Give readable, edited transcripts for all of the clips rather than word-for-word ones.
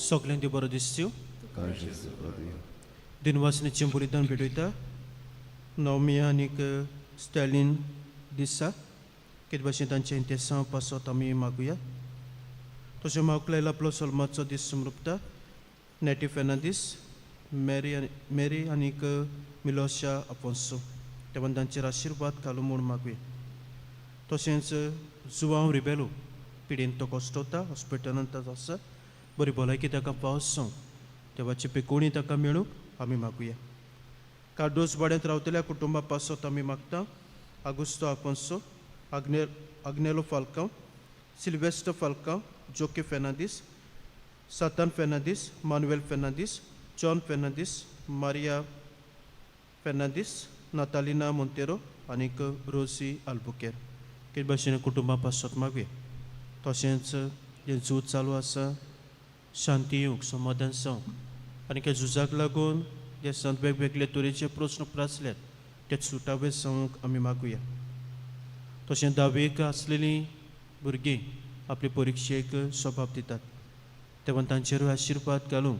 सगल्यांक देव बरो दिसच्यो. दिनवासनेचें बलिदान भेटयता नवमी आनीक स्टॅलिन दिसा कितें भाशेन तांचें इंतेसांव पासत आमी मागुया. तशें मावकलायला आपलो सलमाचो दीस समृपता नेटी फेर्नांदीस, मॅरी आनी मेरी आनीक मिलोशा आफोन्सो, तेव्हा तांचेर आशिर्वाद घालूं म्हूण मागुया. तशेंच जुवांव रिबेलो पिडेन तो कश्टवता, हॉस्पिटलांत आसा, बरी भलायकी ताका पावस जावं, देवाची पेकोवणी ताका मेळूंक आमी मागुया. कार्दोज वाड्यांत रावतल्या कुटुंबा पासत आमी मागता. Augusto Afonso, Agnelo Falcao, Silvester Falcao, जोके फेर्नांदीस, सातान Fernandes, Manuel Fernandes, John Fernandes, Maria Fernandes, Natalina Monteiro आनीक रोसी आल्बुकेर, कितें भाशेन कुटुंबा पासत मागुया. तशेंच जें झूज चालू आसा, शांती येवंक, समाधान जावंक आनी त्या झुजाक लागून देशांत वेगवेगळे तरेचे प्रस्न प्रासल्यात ते सुटावे जावंक आमी मागुया. तशें धावेक आसलेलीं भुरगीं आपले परिक्षेक स्वभाव दितात तेन्ना तांचेरूय आशिर्वाद घालूंक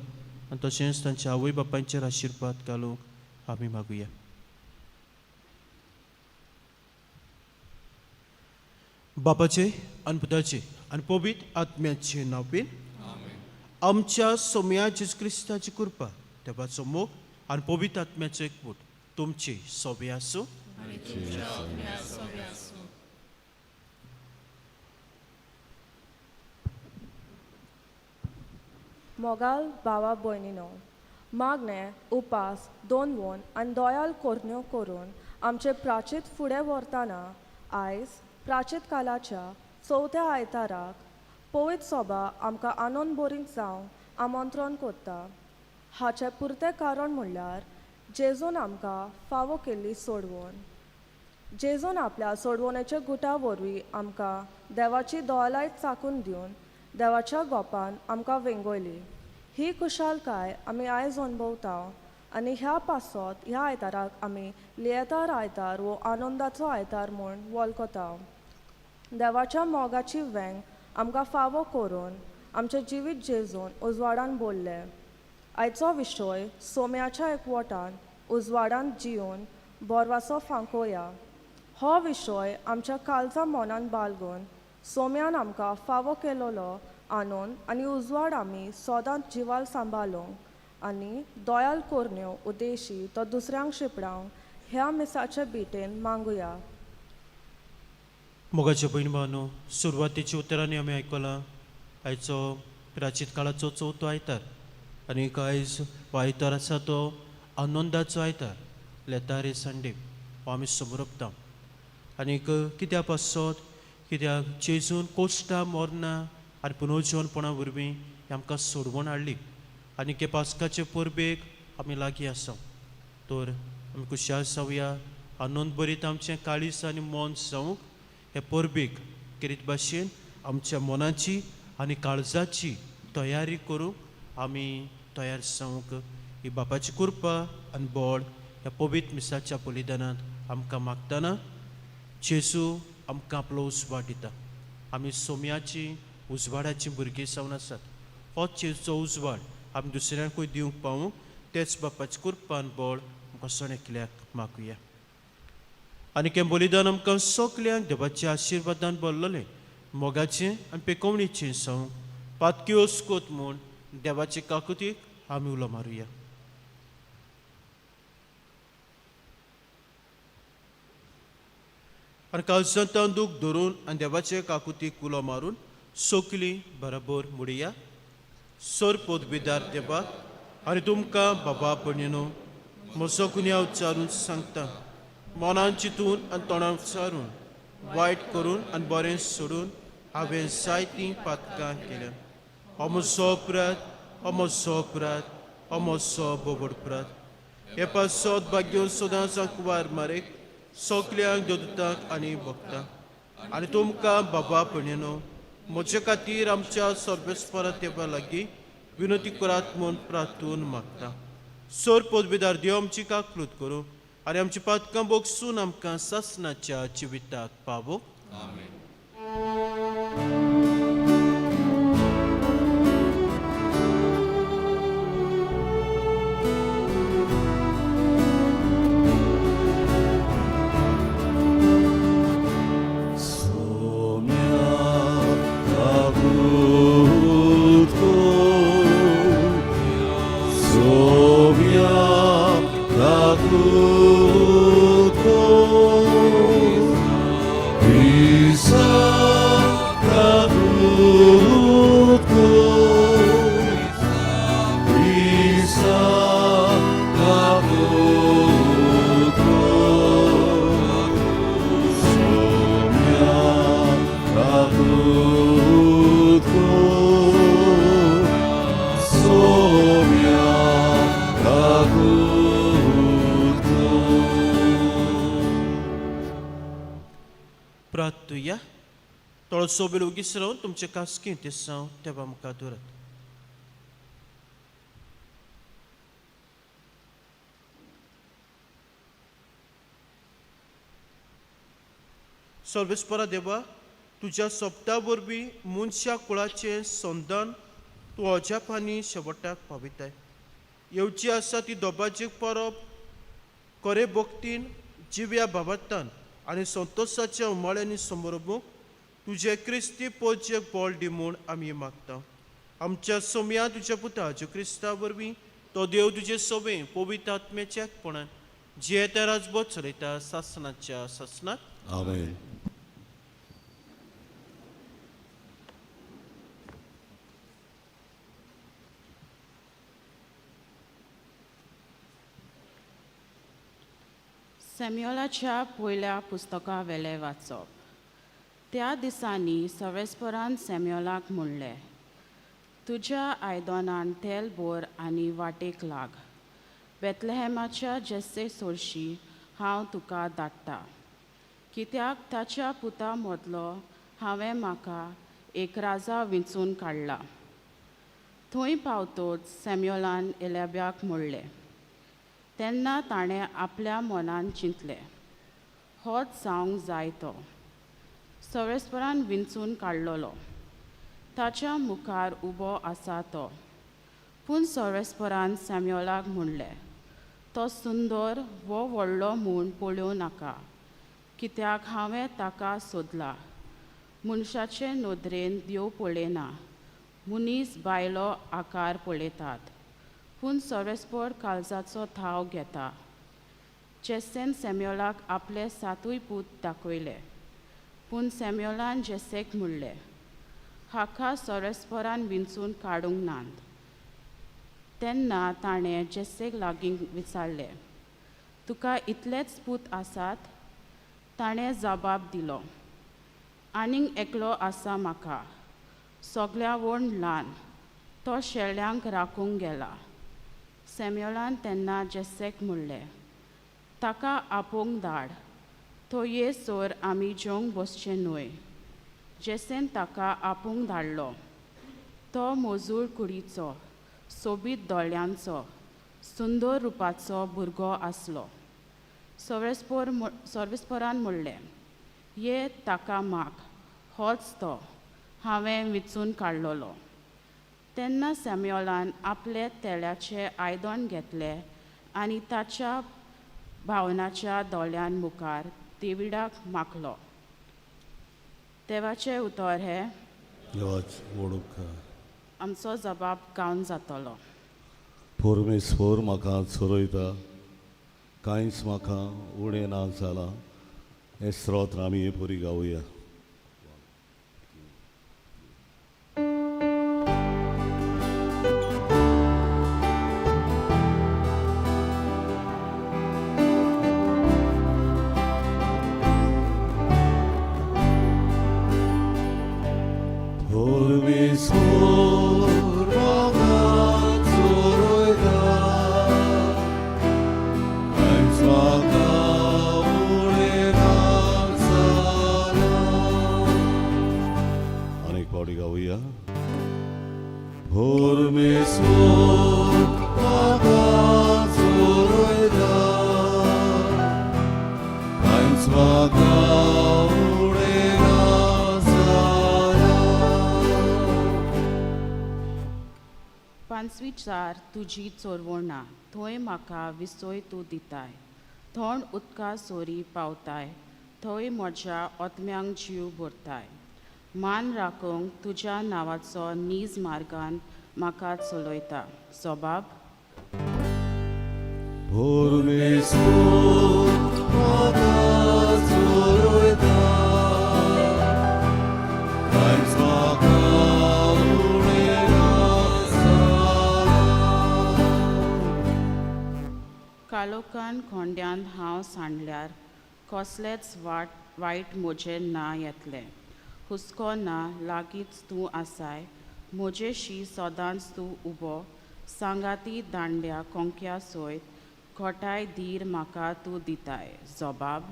आनी तशेंच तांच्या आवय बापायचेर आशिर्वाद घालूंक आमी मागुया. बापाचे आनी पुताचे आनी पवित्र आत्म्याचे नांवान, आमच्या सोम्या जेजू क्रिस्ताची कृपा, देवाचो मोग आनी पवित्र आत्म्याचो एकवट तुमची सोबे आसूं. आनी तुमच्या आत्म्या सोबे आसूं. मोगाल भावा भयणीनो, मागणें, उपास, दोनवोन आनी दोयाल कोरण्यो करून आमचें प्राचीत फुडें व्हरतना आयज प्राचीत कालाच्या चवथ्या आयताराक पवित्र सोबा आमकां आनंद बोरींग जावंक आमंत्रण कोत्ता. हाचें पुरतें कारण म्हणल्यार जेजून आमकां फावो केल्ली सोडवण. जेजून आपल्या सोडवणेच्या गुटा वरवीं आमकां देवाची दोळाय चाकून दिवन देवाच्या गोपान आमकां वेंगयली. ही खुशालकाय आमी आयज अणभवता आनी ह्या पासत ह्या आयताराक आमी लियेतार आयतार वो आनंदाचो आयतार म्हूण वळखता. देवाच्या मोगाची वेंग आमकां फावो करून आमचें जिवीत जेजून उजवाडान भरलें. आयचो विशय सोम्याच्या एकवटान उजवाडांत जिवन बोरवासो फांकोया. हो विशय आमच्या काळजा मनान बाळगून सोम्यान आमकां फावो केलोलो आनंद आनी उजवाड आमी सदांच जिवाल सांबाळूंक आनी दोयाल कोरण्यो उद्देशी तो दुसऱ्यांक शिंपडावंक ह्या मिसाचे बिटेन मागुया. मोगाचे भयण भावनो, सुरवातेच्या उतरांनी आमी आयकलां आयचो प्राचीत काळाचो चवथो आयतार आनी आयज हो आयतार आसा तो आनंदाचो आयतार, लेतारे संडे हो आमी समरपता. आनीक कित्या पासत? कित्याक जेजून कोश्टा, मरणां आनी पुनर्जीवनपणा वरवीं आमकां सोडवण हाडली आनी हे पास्काचे परबेक आमी लागीं आसा. तर आमी खुशाल जावया, आनंद भरीत आमचें काळीज आनी मन जावंक हे परबेक केरीत भाशेन आमच्या मनाची आनी काळजाची तयारी करूंक आमी तयार जावंक ही बापाची कृपा आनी बळ ह्या पवित्र मिसाच्या बलिदानांत आमकां मागतना जेजू आमकां आपलो उजवाड दिता. आमी सोम्याची उजवाडाची भुरगीं जावन आसात. हो जेजूचो उजवाड आमी दुसऱ्यांकूय दिवंक पावूंक तेच बापाची कृपा आनी बळ आमकां सण एकल्याक मागुया. आनी हें बलिदान आमकां सगल्यांक देवाच्या आशिर्वादान भरलेलें, मोगाचें आनी पेकोवणीचें जावं पातकी ओस्कोत म्हूण देवाचे काकुतीक आमी उलो मारुया. आनी काळजांत दूख धरून आनी देवाचे काकुतीक उलो मारून सगलीं बराबर मुडया. सर पोदबीदार देवा आनी तुमकां बाबा भयणीनो, म्हजो गुन्यांव उच्चारून सांगता. मनान चिंतून आनी तोंडाक उच्चारून, वायट करून आनी बरें सोडून हांवें जायतीं पातकां केल्या. हो म्हजो अपराध, हो म्हजो अपराध, हो म्हजो बोबड अपराध. हे पासत भाग्य सदांच कुवार मारेक, सगल्यांक देवदूतांक आनी भक्तांक आनी तुमकां बाबा भयणीनो, म्हजे खातीर आमच्या सर्वेस्परा देवा लागीं विनंती करात म्हूण प्रार्थून मागता. सर पदवीदार देव आमची काकलूत करूं आनी आमची पातकां बोगसून आमकां सासणाच्या जिविताक पावो. आमेन. थोडोसो वेळ ओगीच रावन तुमचे खासगी देसांव देवा मुखार दवरात. सर्वेस्परा देवा, तुज्या सोपता वरवीं मनशा कुळाचें संदान तूं अजापांनी शेवटाक पावयताय. येवची आसा ती दोबाजीक परब खरे भक्तीन, जिव्या भावार्थान आनी संतोशाच्या उमाळ्यांनी समरबूंक तुजे क्रिस्ती पोजेक बळ दी म्हूण आमी मागता. आमच्या सोम्या तुज्या पुता जेजू क्रिस्ता वरवीं तो देव तुजे सोबे पवित्र आत्म्याच्या एकपणान जियेता राजबोध चलयता सासनाच्या सासनाक. आमेन. सॅम्युअलाच्या पयल्या पुस्तका वेलें वाचप. त्या दिसांनी सर्वेस्परान सॅम्युअलाक म्हणलें, तुज्या आयदनान तेल भर आनी वाटेक लाग. बेतलेहेमाच्या जेस्से सोरशी हांव तुका धाडटा, कित्याक ताच्या पुता मदलो हांवें म्हाका एक राजा विंचून काडला. थंय पावतोच सॅम्युअलान एल्याब्याक म्हणलें. तेन्ना ताणें आपल्या मनान चिंतलें, होच जावंक जाय तो सर्वेस्परान विंचून काडलेलो, ताच्या मुखार उबो आसा तो. पूण सर्वेस्परान सॅम्युअलाक म्हणलें, तो सुंदर वो व्हडलो म्हूण पळोवं नाका, कित्याक हांवें ताका सोदला. मनशाचे नदरेन देव पळयना, मनीस बायलो आकार पळयतात, पूण सर्वेस्पर काळजाचो थाव घेता. जेस्सेन सॅम्युअलाक आपले सातूय पूत दाखयले, पूण सॅम्युअलान जेस्सेक म्हणलें, हाका सर्वेस्परान विंचून काडूंक नात. तेन्ना ताणें जेस्सेक लागीं विचारलें, तुका इतलेच पूत आसात? ताणें जबाब दिलो, आनीक एकलो आसा म्हाका, सगळ्या व्हड ल्हान, तो शेळ्यांक राखूंक गेला. सॅम्युअलान तेन्ना जेस्सेक म्हणलें, ताका आपोवंक धाड, तो येसर आमी जेवंक बसचें न्हय. जेसेन ताका आपोवंक धाडलो. तो मजूर कुडीचो, सोबीत दोळ्यांचो, सुंदर रुपाचो भुरगो आसलो. सर्वेस्परान म्हणलें, ये ताका माग, होच तो हांवें विंचून काडलेलो. तेन्ना सॅम्युअलान आपलें तेलाचें आयदन घेतलें आनी ताच्या भावनाच्या दोळ्यां मुखार देविडाक मागलो. देवाचें उतर हें. आमचो जबाब गावन जातलो. परमेश्वर म्हाका चरयता, कांयच म्हाका उणें ना जालां. हें स्त्रोत्र आमी परी गावया. परमेश्वर म्हाका चरयता, कांयच म्हाका उणें ना जालां. आनीक फावटी गावया. परमेश्वर म्हाका चरयता, कांयच म्हाका उणें ना जालां. पांचवीचार तुजी चोरवणां, थंय म्हाका विसोय तूं दिताय. थंड उदका सोरी पावताय, थंय म्हज्या आत्म्यांक जीव भरताय. मान राखूंक तुज्या नांवाचो नीज मार्गान म्हाका चलयता. जबाब. परमेश्वर म्हाका चरयता, कांयच म्हाका उणें ना जालां. कालोकान खोंड्यांत हांव सांडल्यार कसलेंच वायट म्हजेर ना येतलें. हुस्को ना, लागींच तूं आसाय, म्हजेशी सदांच तूं उबो. सांगाती दांड्या कोंक्या सयत घोटाय धीर म्हाका तूं दिताय. जबाब.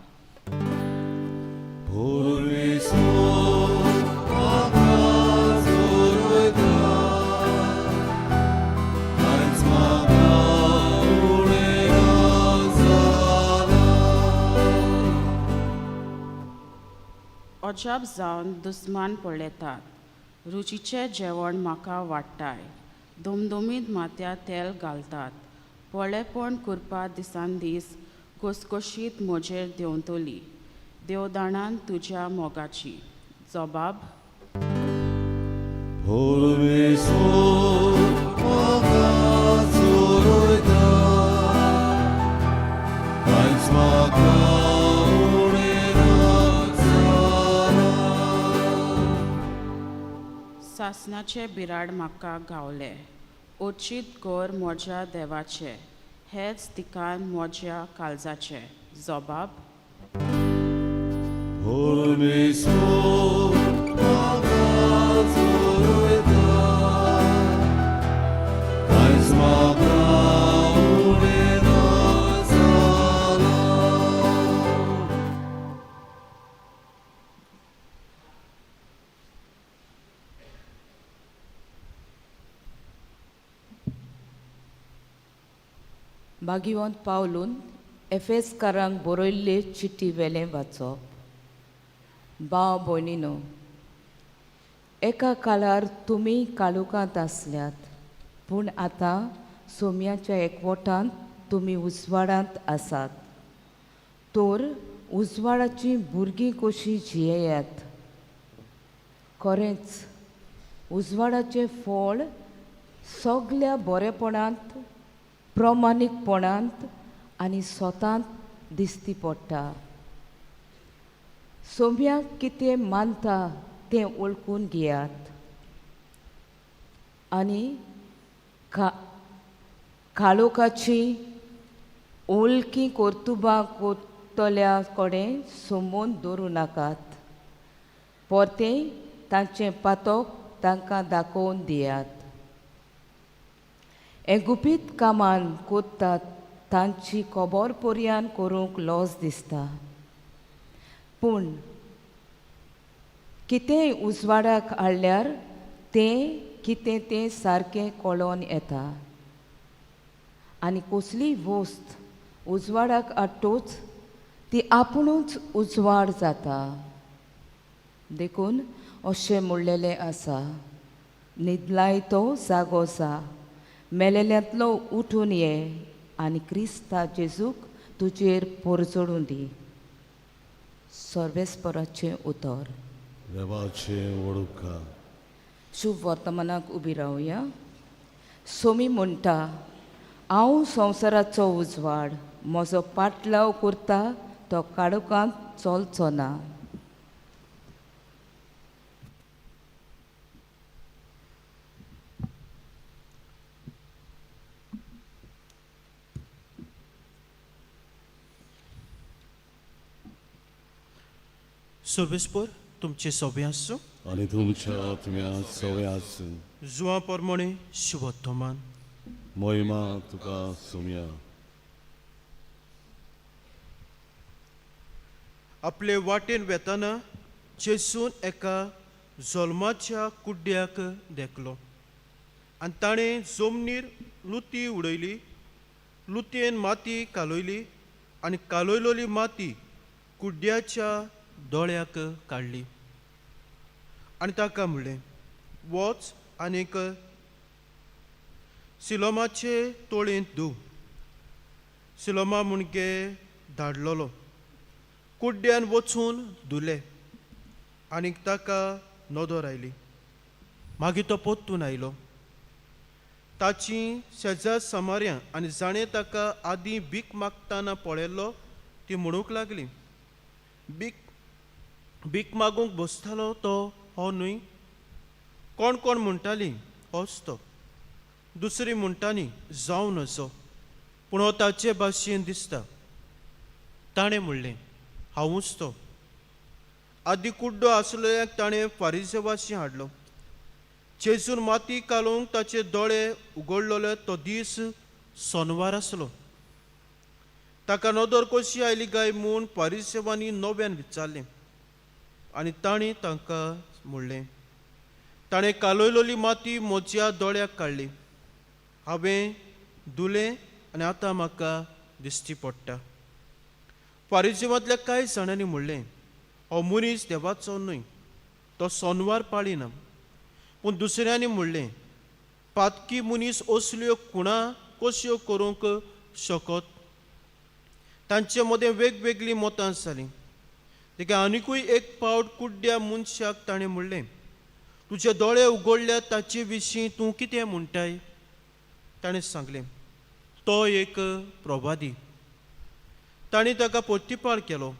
परमेश्वर अजाप जावन दुस्मान पळयतात, रुचीचें जेवण म्हाका वाडटाय, दुमदुमीत माथ्या तेल घालतात, पोळेपण करपा दिसान दीस घसघशीत म्हजेर देंवतली देवदाणान तुज्या मोगाची. जबाब. परमेश्वर म्हाका चोरयता, कांयच म्हाका उणें ना जालां. सासणाचें बिराड म्हाका गावलें, ओचीत घर म्हज्या देवाचें, हेंच दिकान म्हज्या काळजाचें. जबाब. परमेश्वर म्हाका चोरयता, कांयच म्हाका उणें ना जालां. भागिवंत पावलून एफेसकारांक बरयल्ले चिटी वेलें वाचप. भाव भयणीनो, एका काळार तुमी काळोखांत आसल्यात, पूण आतां सोम्याच्या एकवटांत तुमी उजवाडांत आसात. तर उजवाडाचीं भुरगीं कशीं जियेयात. खरेंच उजवाडाचें फळ सगल्या बरेपणांत, प्रमाणीकपणांत आनी स्वतांत दिसती पडटा. सोम्याक कितें मानता तें वळखून घेयात आनी काळोखाची ओलकी कर्तुबां करतल्या कडेन संबंद दवरूं नाकात, परतें तांचें पातक तांकां दाखोवन दियात. हें गुपीत कामान कोत्तात तांची खबर पर्यान करूंक लॉस दिसता, पूण कितेंय उजवाडाक हाडल्यार तें कितें तें सारकें कळोन येता. आनी कसलीय वस्त उजवाडाक हाडटूच ती आपुणूच उजवाड जाता. देखून अशें म्हणलेलें आसा, न्हिदलाय तो जागो जा, मेलेल्यांतलो उठून ये आनी क्रिस्ता जेजूक तुजेर पोरजोडूं दी. सर्वेस्पराचें उतर. देवाचें वळखा. शुभ वर्तमानाक उबी रावया. सोमी म्हणटा, हांव संवसाराचो उजवाड, म्हजो पाटलाव करता तो काळोखांत चलचो ना. सर्वेस्पर तुमचे सोबे आसूं आनी तुमच्या आत्म्या सवय आसूं. जुआ परमणे शुभोत्तमान. मोहिमा तुका सुमया. आपले वाटेन वेताना जेसून एका जल्माच्या कुड्ड्याक देखलो आनी ताणें जमनीर लुती उडयली, लुतयेन माती कालयली आनी कालयलोली माती कुड्ड्याच्या दोळ्याक काडली आनी ताका म्हणलें, वच आनीक सिलोमाचे तोळेंत धूव. सिलोमा मुणगे धाडलोलो. कुड्ड्यान वचून धुले आनीक ताका नदर आयली. मागीर तो परतून आयलो. ताची शेजार समार्या आनी जाणें ताका आदीं भीक मागतना पळयल्लो ती म्हणूंक लागली, भीक भीक मागूंक बसतालो तो हो न्हय? कोण कोण म्हणटाली होच तो, दुसरी म्हणटाली जावं नजो, पूण हो ताचे भाशेन दिसता. ताणें म्हणलें, हांवूच तो. आदी कुड्डो आसलेल्याक ताणें फारिजेवाशी हाडलो. जेजून माती कालोवंक ताचे दोळे उगडलेले तो दीस सोनवार आसलो. ताका नदर कशी आयली काय म्हूण फारिसेवांनी नव्यान विचारलें आनी तांणी तांकां म्हणलें, ताणें कालयलोली माती म्हज्या दोळ्याक काडली, हांवें धुलें आनी आतां म्हाका दिश्टी पडटा. फारिजेवांतल्या कांय जाणांनी म्हणलें, हो मनीस देवाचो न्हय, तो सोनवार पाळिना. पूण दुसऱ्यांनी म्हणलें, पातकी मनीस असल्यो खुणा कश्यो करूंक शकत? तांचे मदें वेगवेगळीं मतां जालीं. देखून आनिकूय एक पावट कुड्ड्या मनशाक ताणें म्हणलें, तुजे दोळे उगडल्यात ताचे विशीं तूं कितें म्हणटाय? ताणें सांगलें, तो एक प्रवादी. तांणी ताका प्रतिपाळ केलो,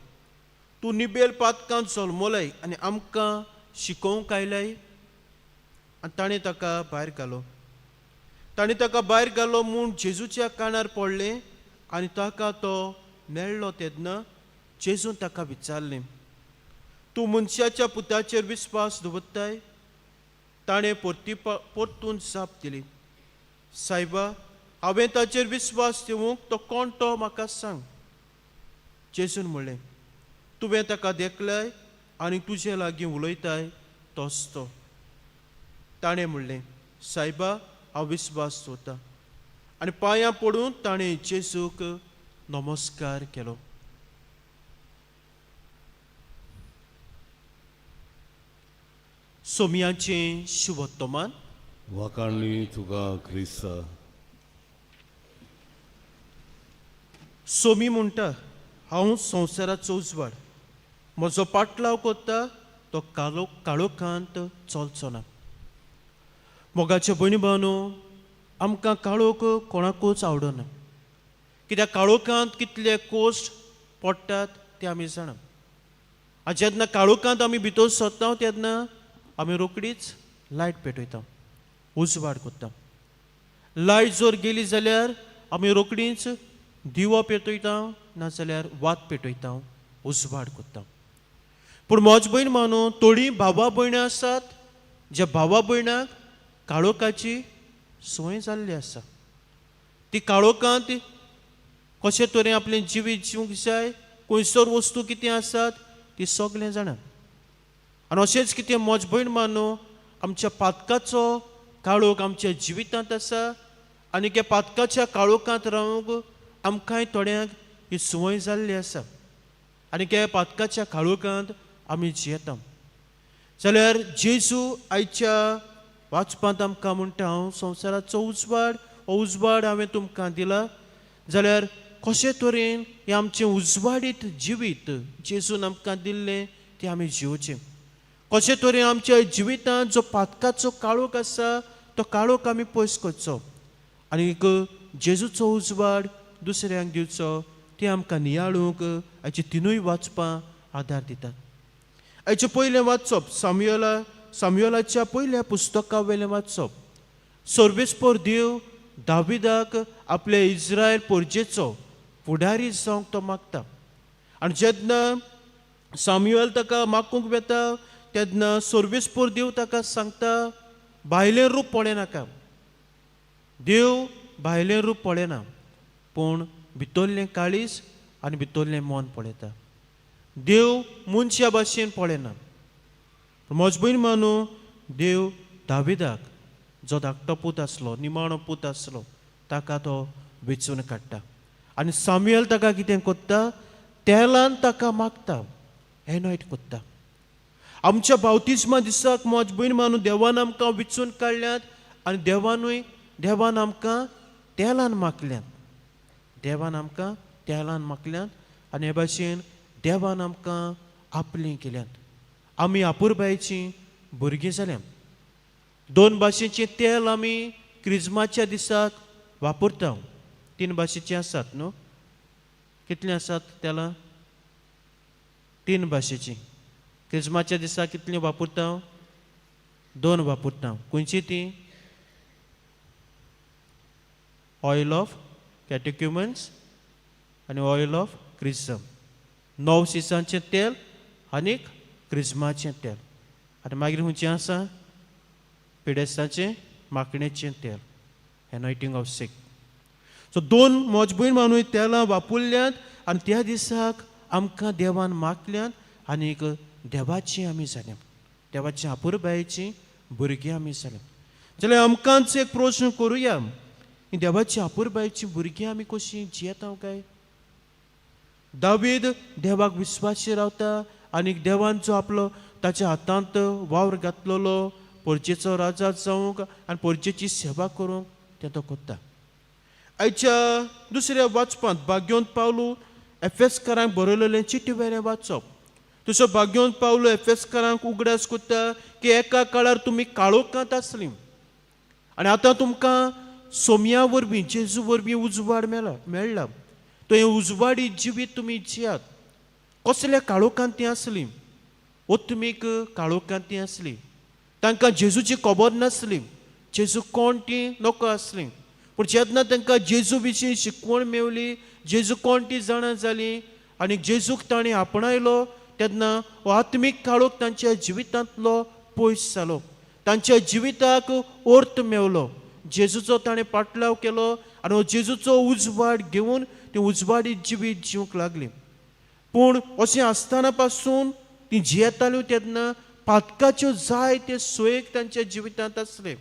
तूं निबेल पातकांत जल्मलाय आनी आमकां शिकोवंक आयलाय? आनी ताणें ताका भायर घालो. ताणें ताका भायर घालो म्हूण जेजूच्या कानार पडलें आनी ताका तो मेळ्ळो तेन्ना जेजून ताका विचारलें, तूं मनशाच्या पुताचेर विस्वास दवरताय? ताणें परतून जाप दिली, सायबा, हांवें ताचेर विस्वास दिवंक तो कोण तो म्हाका सांग. जेजून म्हणलें, तुवें ताका देखलाय आनी तुजे लागीं उलयताय तोच तो. ताणें म्हणलें, सायबा, हांव विस्वास दवरतां. आनी पांयां पडून ताणें जेजूक नमस्कार केलो. सोमयाचें शुभोत्तमान. वाखाणणी तुका क्रिस्ता. सोमी म्हणटा, हांव संवसाराचो उजवाड, म्हजो पाटलाव करता तो कालो काळोखांत चलचो ना. मोगाचे भयणी भावनो, आमकां काळोख कोणाकूच आवडना, कित्याक काळोखांत कितले कोश्ट पडटात ते आमी जाणा. आनी जेन्ना काळोखांत आमी भितर सरता तेन्ना आमी रोकडीच लायट पेटयता, उजवाड करता. लायट जर गेली जाल्यार आमी रोकडीच दिवो पेटयता, नाजाल्यार वात पेटयता, उजवाड करता. पूण म्हज भयण मानू, थोडीं भावा भयणां आसात ज्या भावा भयणाक काळोखाची संवय जाल्ली आसा. ती काळोखांत कशे तरेन आपलें जिवीत जिवंक जाय, खंयसर वस्तू कितें आसात ती सगळें जाणा. आनी अशेंच कितें म्हज भयण मानू, आमच्या पातकाचो काळोख आमच्या जिवितांत आसा आनी त्या पातकाच्या काळोखांत रावंक आमकांय थोड्यांक ही संवय जाल्ली आसा आनी त्या पातकाच्या काळोखांत आमी जियेता. जाल्यार जेजू आयच्या वाचपांत आमकां म्हणटा, हांव संवसाराचो उजवाड, हो उजवाड हांवें तुमकां दिला. जाल्यार कशे तरेन हें आमचें उजवाडीत जिवीत जेजून आमकां दिल्लें तें आमी जियोचें, कशे तरेन आमच्या जिवितांत जो पातकाचो काळोख आसा तो काळोख आमी पयस करचो आनी एक जेजूचो उजवाड दुसऱ्यांक दिवचो, तें आमकां नियाळूंक आयची तिनूय वाचपां आदार दितात. आयचें पयलें वाचप सामुएलाच्या पयल्या पुस्तका वयलें वाचप. सर्वेस्पर देव दाविदाक आपले इस्रायल पोरजेचो फुडारी जावंक तो मागता आनी जेन्ना सामुएल ताका मागूंक वेता तेन्ना सर्वेस्पर देव ताका सांगता, भायलें रूप पळयनाका. देव भायलें रूप पळयना, पूण भितरलें काळीज आनी भितरलें मन पळयता. देव मनशा भाशेन पळयना. म्हज भयण मानू, देव दाविदाक जो धाकटो पूत आसलो, निमाणो पूत आसलो, ताका तो वेंचून काडटा आनी सामुएल ताका कितें करता, तेलान ताका मागता, एनॉयट करता. आमच्या बावतिज्मा दिसाक म्हज भयण मानू, देवान आमकां विचून काडल्यात आनी देवानूय देवान आमकां तेलान मागल्यात, देवान आमकां तेलान मागल्यात आनी हे भाशेन देवान आमकां आपलीं केल्यात. आमी आपुरबायेचीं भुरगीं जाल्या. दोन भाशेचें तेल आमी क्रिजमाच्या दिसाक वापरता. तीन भाशेचीं आसात न्हू? कितलीं आसात तेलां? तीन भाशेचीं. क्रिजमाच्या दिसा कितलीं वापरता? दोन वापरता. खंयची ती? ऑयल ऑफ कॅटेक्युमन्स आनी ऑयल ऑफ क्रिजम. 9 सिसांचें तेल आनी क्रिजमाचें तेल. आनी मागीर खंयचें आसा? पिडेस्ताचें माकणेचें तेल, एनॉयटींग ऑफ सीक. सो दोन म्हज भयण मानूय तेलां वापरल्यांत आनी त्या दिसाक आमकां देवान मागल्यांत आनीक देवाची आमी जाल्या, देवाची आपुरबायेची भुरगीं आमी जाल्या. जाल्यार आमकांच एक प्रश्न करुया, देवाची आपुरबायेची भुरगीं आमी कशीं जियेता काय? दावीद देवाक विस्वासी रावता आनी देवान जो आपलो ताच्या हातांत वावर घातलेलो परजेचो राजा जावंक आनी परजेची सेवा करूंक तें तो कोत्ता. आयच्या दुसऱ्या वाचपांत भाग्योंत पावलू एफेसकारांक बरयलेलें चिटी वेलें वाचप. तसो भाग्योंत पावलो एफेसकारांक उगडास कोत्ता की एका काळार तुमी काळोखांत आसली आनी आतां तुमकां सोम्या वरवीं जेजू वरवीं उजवाड मेळ्ळा. तो हें उजवाडी जिवीत तुमी जियात. कसल्या काळोखांत ती आसली? ओतमीक काळोखांत ती आसली. तांकां जेजूची खबर नासली, जेजू कोण ती नको आसली. पूण जेन्ना तांकां जेजू विशीं शिकवण मेवली, जेजू कोण ती जाणा जाली आनी जेजूक ताणें आपणायलो, तेन्ना हो आत्मीक काळोख तांच्या जिवितांतलो पयस जालो. तांच्या जिविताक अर्थ मेवलो. जेजूचो ताणें पाटलाव केलो आनी हो जेजूचो उजवाड घेवन ती उजवाडी जिवीत जिवंक लागली. पूण अशें आसतना पासून ती जियेताल्यो तेन्ना पातकाच्यो जायते सोयेक तांच्या जिवितांत आसले.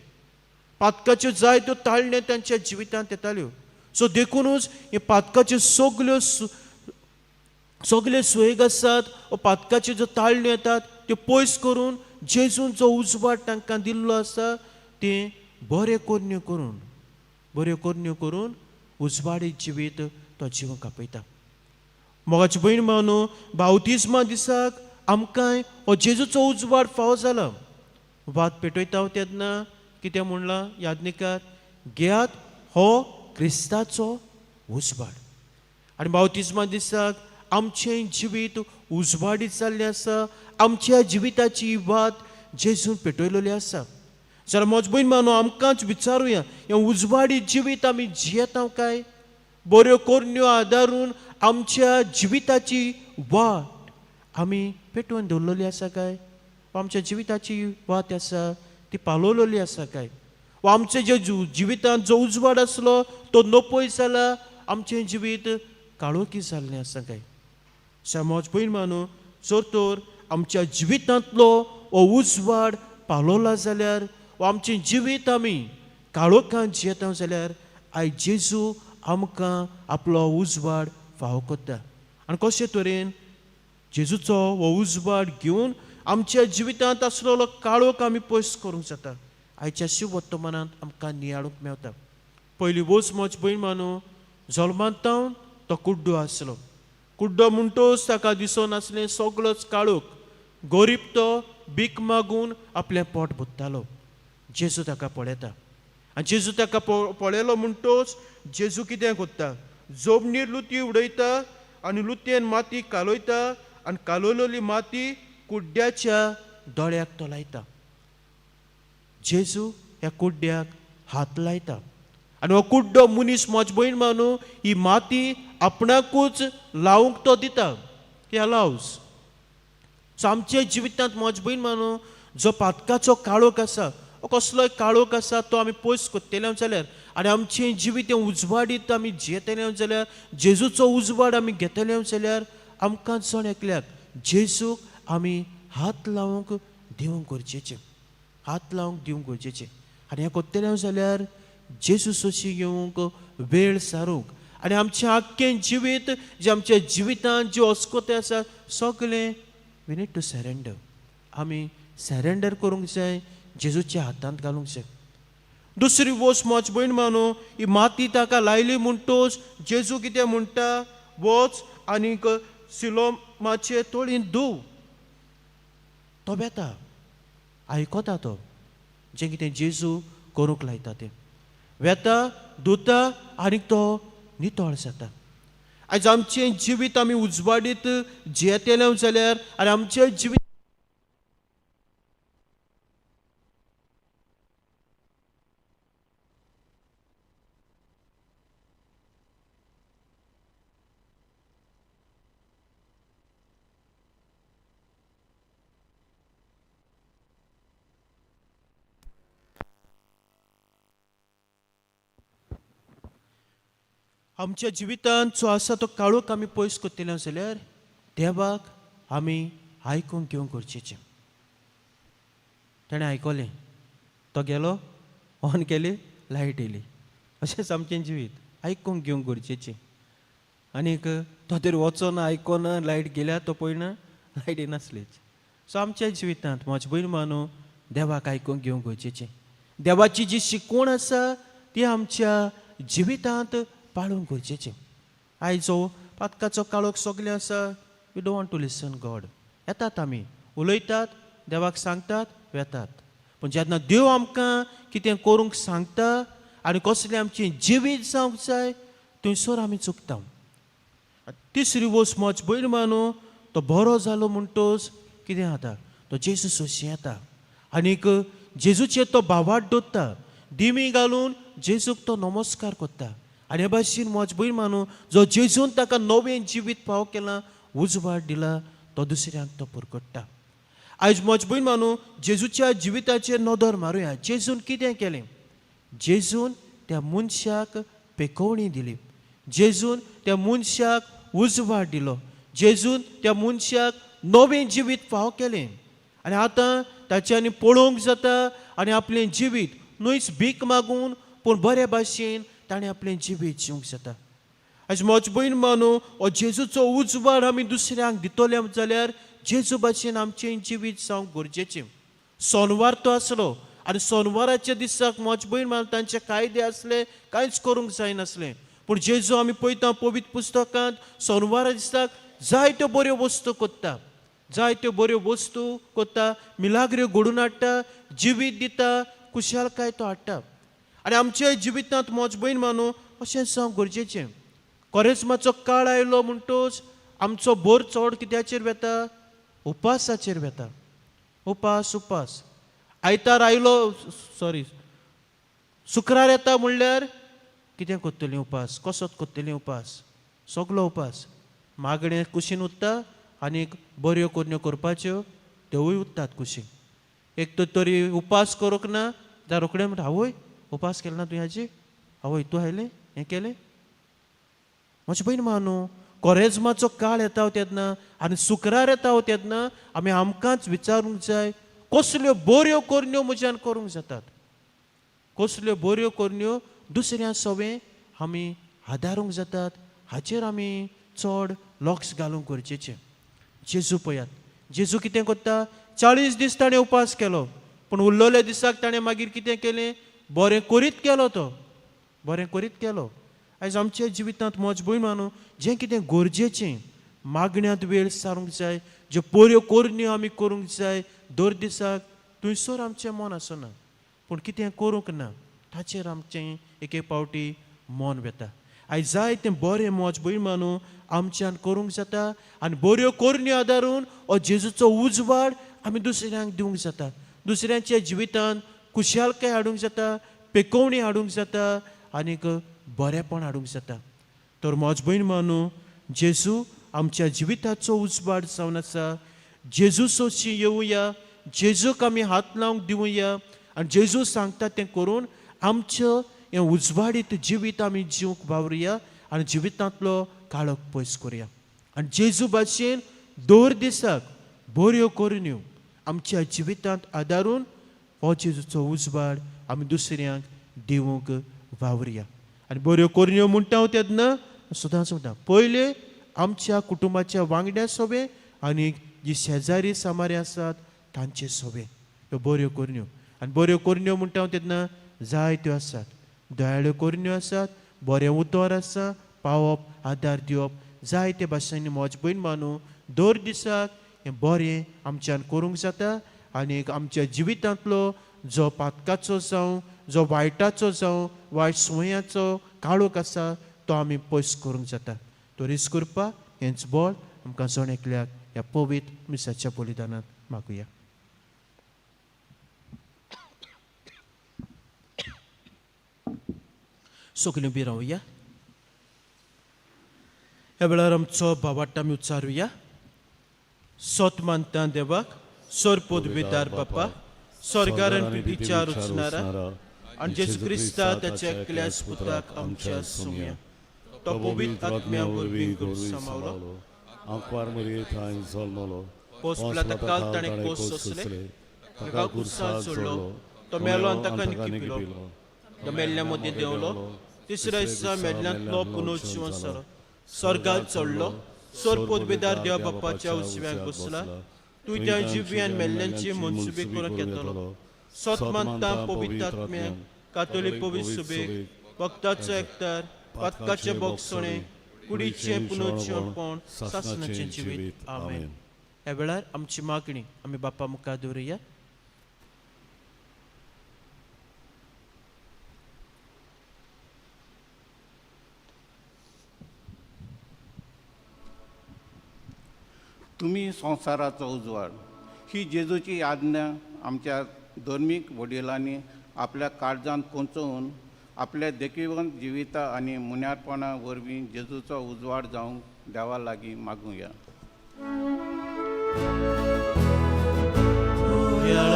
पातकाच्यो जायत्यो ताळण्यो तांच्या जिवितांत येताल्यो. सो देखुनूच हे पातकाच्यो सगल्यो सगळे सोयेक आसात, पातकाच्यो ज्यो ताळण्यो येतात त्यो पयस करून जेजून जो उजवाड तांकां दिल्लो आसा तें बऱ्यो करण्यो करून, बऱ्यो करण्यो करून उजवाडी जिवीत तो जिवंक आपयता. मोगाची भयण मानू, बावतिज्मा दिसाक आमकांय हो जेजूचो उजवाड फावो जाला. वाद पेटयता तेन्ना कितें म्हणलां यादनिकार, घेयात हो क्रिस्ताचो उजवाड. आनी बावतिज्मा दिसाक आमचें जिवीत उजवाडीत जाल्लें आसा. आमच्या जिविताची वात जेजून पेटयलेली आसा. जाल्यार म्हज भयण मानू, आमकांच विचारुया, हें उजवाडी जिवीत आमी जियेता काय? बऱ्यो करण्यो आदारून आमच्या जिविताची वाट आमी पेटोवन दवरलेली आसा काय? आमच्या जिविताची वात आसा ती पालोवलेली आसा काय? वा आमचे जे जिवितांत जो उजवाड आसलो तो नपय जाला, आमचें जिवीत काळोखी जाल्लें आसा काय? समज भयण मानू, जर तर आमच्या जिवितांतलो हो उजवाड पालोवला जाल्यार वा आमचें जिवीत आमी काळोखांत जियेता जाल्यार आयज जेजू आमकां आपलो उजवाड फावो करता. आनी कशे तरेन जेजूचो हो उजवाड घेवन आमच्या जिवितांत आसलेलो काळोख आमी पयस करूंक जाता. आयच्या शिववर्तमानांत आमकां नियाळूंक मेवता. पयली वच म्हज भयण मानू, जल्मांत तो कुड्डो आसलो. कुड्डो म्हणटोच ताका दिसनासलें, सगळोच काळोख. गरीब तो भीक मागून आपलें पोट भरतालो. जेजू ताका पळयता आनी जेजू ताका पळयलो म्हणटोच जेजू कितें करता, जोबणीर लुती उडयता आनी लुतयेन माती कालयता आनी कालयलेली माती कुड्ड्याच्या दोळ्याक तो लायता. जेजू ह्या कुड्ड्याक हात लायता आनी हो कुड्डो मनीस म्हज भयण मानू ही माती आपणाकूच लावंक तो दिता. ह्या लावस. सो आमच्या जिवितांत म्हज भयण मानू जो पातकाचो काळोख आसा, कसलोय काळोख आसा तो आमी पयस करतले जाल्यार आनी आमचें जिवीत उजवाडीत आमी जियेतले जाल्यार, जेजूचो उजवाड आमी घेतले जाल्यार आमकां जण एकल्याक जेजूक आमी हात लावंक दिवंक गरजेचें, हात लावंक दिवंक गरजेचें. आनी हें करतले जाल्यार जेजू सोशी येवंक वेळ सारूंक आनी आमचें आख्खें जिवीत जें आमच्या जिवितांत ज्यो अस्कोते आसा सगळें we need to surrender. आमी सरेंडर करूंक जाय, जेजूच्या हातांत घालूंक जाय. दुसरी वस्त म्हज भयण मानू, ही माती ताका लायली म्हणटोच जेजू कितें म्हणटा, वच आनीक सिलोमाचे तोळीन धुव. तो वेता, आयकता तो जें कितें जेजू करूंक लायता तें, वेता धुता आनीक तो नितळ जाता. आयज आमचें जिवीत आमी उजवाडीत जियेतले जाल्यार आनी आमचें जिवीत आमच्या जिवितांत जो आसा तो काळोख आमी पयस करतले जाल्यार देवाक आमी आयकूंक घेवंक गरजेचें. ताणें आयकलें, तो गेलो, ऑन केली, लायट येयली. अशेंच आमचें जिवीत आयकूंक घेवंक गरजेचें. आनीक तो तरी वचोना, आयकोना, लायट गेल्या तो पळयना लायटी नासलीच. सो आमच्या जिवितांत म्हज्या भयण मानू देवाक आयकूंक घेवंक गरजेचें. देवाची जी शिकवण आसा ती आमच्या जिवितांत पाळूंक गरजेचें. आयज जो पातकाचो काळोख सगळें आसा, we don't want to listen God. येतात आमी, उलयतात, देवाक सांगतात, वेतात. पूण जेन्ना देव आमकां कितें करूंक सांगता आनी कसलें आमचें जिवीत जावंक जाय थंयसर आमी चुकता. तिसरी वस्त म्हज भयण मानू तो बरो जालो म्हणटोच कितें जाता, तो जेजू सोशी येता आनीक जेजूचेर तो भावाट दवरता, दिमी घालून जेजूक तो नमस्कार करता. आनी हे भाशेन म्हज भयण मानू जो जेजून ताका नवें जिवीत फावो केलां, उजवाड दिला, तो दुसऱ्यांक तो परगट्टा. आयज म्हज भयण मानू जेजूच्या जिविताचेर नदर मारुया. जेजून कितें केलें? जेजून त्या मनशाक पेकोवणी दिली, जेजून त्या मनशाक उजवाड दिलो, जेजून त्या मनशाक नवें जिवीत फावो केलें. आनी आतां ताच्यांनी पळोवंक जाता आनी आपलें जिवीत न्हयच भीक मागून पूण बरे भाशेन ताणें आपलें जिवीत जिवंक जाता. आयज म्हज भयण मानू हो जेजूचो उजवाड आमी दुसऱ्यांक दितले जाल्यार जेजू भाशेन आमचें जिवीत जावंक गरजेचें. सोनवार तो आसलो आनी सोनवाराच्या दिसाक म्हज भयण मानू तांचे कायदे आसले, कांयच करूंक जायनासलें. पूण जेजू आमी पळयता पवित्र पुस्तकांत सोनवारा दिसाक जायत्यो बऱ्यो वस्तू करता, जायत्यो बऱ्यो वस्तू करता, मिलाग्र्यो घडून हाडटा, जिवीत दिता, खुशालकाय तो हाडटा. आनी आमच्या जिवितांत म्हज भयण मानू अशें जावंक गरजेचें. कोरेज्माचो काळ आयलो म्हणटोच आमचो भर चड कित्याचेर वेता? उपासाचेर वेता. उपास उपास. आयतार आयलो, सॉरी, शुक्रार येता म्हणल्यार कितें करतलीं उपास, कसोच करतलीं उपास, सगलो उपास. मागणें कुशीन उत्ता आनीक बऱ्यो करण्यो करपाच्यो त्योवूय उत्तात कुशीन. एक तर तरी उपास करूंक ना जाल्यार रोखडें म्हणटा, आवय उपास केलो ना तुवें हाजी, आवय तूं आयलें हें केलें. म्हजे भयण मानू कोरेज्माचो काळ येता तेन्ना आनी शुक्रार येता तेन्ना आमी आमकांच विचारूंक जाय कसल्यो बऱ्यो करण्यो म्हज्यान करूंक जातात, कसल्यो बऱ्यो करण्यो दुसऱ्या सवें आमी आदारूंक जातात, हाचेर आमी चड लक्ष घालूंक गरजेचें. जेजू पळयात, जेजू कितें करता? 40 दीस ताणें उपास केलो, पूण उरलेल्या दिसाक ताणें मागीर कितें केलें? बरें करीत केलो, तो बरें करीत केलो. आयज आमच्या जिवितांत म्हज भयण मानू जें कितें गरजेचें मागण्यांत वेळ सारूंक जाय, ज्यो बऱ्यो करण्यो आमी करूंक जाय दर दिसाक, थंयसर आमचें मन आसना, पूण कितें करूंक ना ताचेर आमचें एक एक फावटी मन वेता. आयज जाय तें बरें म्हज भयण मानू आमच्यान करूंक जाता आनी बऱ्यो करण्यो आदारून हो जेजूचो उजवाड आमी दुसऱ्यांक दिवंक जाता, दुसऱ्यांच्या जिवितांत खुशालकाय हाडूंक जाता, पेकोवणी हाडूंक जाता आनीक बरेंपण हाडूंक जाता. तर म्हज भयण मानू जेजू आमच्या जिविताचो उजवाड जावन आसा. जेजू सोशी येवया, जेजूक आमी हात लावंक दिवया आनी जेजू सांगता तें करून आमचें हें उजवाडीत जिवीत आमी जिवंक वावरुया आनी जिवितांतलो काळोख पयस करुया. आनी जेजू भाशेन दर दिसाक बऱ्यो करण्यो आमच्या जिवितांत आदारून हो जेजूचो उजवाड आमी दुसऱ्यांक दिवंक वावरुया. आनी बऱ्यो करण्यो म्हणटा हांव तेन्ना सदांच म्हणटा, पयले आमच्या कुटुंबाच्या वांगड्या सोबे आनी जी शेजारी सामारी आसात तांचे सोबे ह्यो बऱ्यो करण्यो. आनी बऱ्यो करण्यो म्हणटा हांव तेन्ना जायत्यो आसात, दयाळ्यो करण्यो आसात, बरें उतर आसा, पावप, आदार दिवप, जायते भाशेंनी म्हज भयण मानू दर दिसाक हें बरें आमच्यान करूंक जाता. आनी आमच्या जिवितांतलो जो पातकाचो जावं, जो वायटाचो जावं, वायट सुवयांचो काळोख आसा तो आमी पयस करूंक जाता. तो रिस करपाक हेंच बळ आमकां जण एकल्याक ह्या पवित्र मिसाच्या बलिदानांत मागुया. सगळीं उबी रावया. ह्या वेळार आमचो भावाट आमी उच्चारुया. सोत मानता देवाक, सोर पदवीदार बापा, स्वर्गार आनी पृथ्वीच्या रचणारा आनी जेजू क्रिस्ता ताच्या एकल्याच पुताक आमच्या सुम्या, तो पवित्र आत्म्या वरवीं करून सामावलो, आंकवार मरये थंय जल्मलो, कोस ताका ताणें कोस सोंसले, ताका खुर्सार सोडलो, तो मेलो आनी ताका निकिपिलो, तो मेल्ल्या मदीं देंवलो, तिसऱ्या दिसा मेल्ल्यांतलो पुनर्जिवन जालो, स्वर्गार चडलो, सोर पोदबेदार देवा बाप्पाच्या उजव्याक बसला. तूं त्या जिव्यान मेल्ल्यांची मनसुबी करूंक येतलो. सत मानता पवित्र आत्म्याक, कातोलीक पवित्र सुबेक, भक्ताचो एकतार, पातकाचें बोगसणें, कुडीचें पुनर्जीवनपण, सासणाचें जिवीत. आमेन. ह्या वेळार आमची मागणी आमी बाप्पा मुखार दवरुया. तुमी संवसाराचो उजवाड ही जेजूची आज्ञा आमच्या धर्मीक वडिलांनी आपल्या काळजांत कोंचोवन आपल्या देखिवंत जिविता आनी मुन्यारपणा वरवीं जेजूचो उजवाड जावंक देवा लागीं मागुया.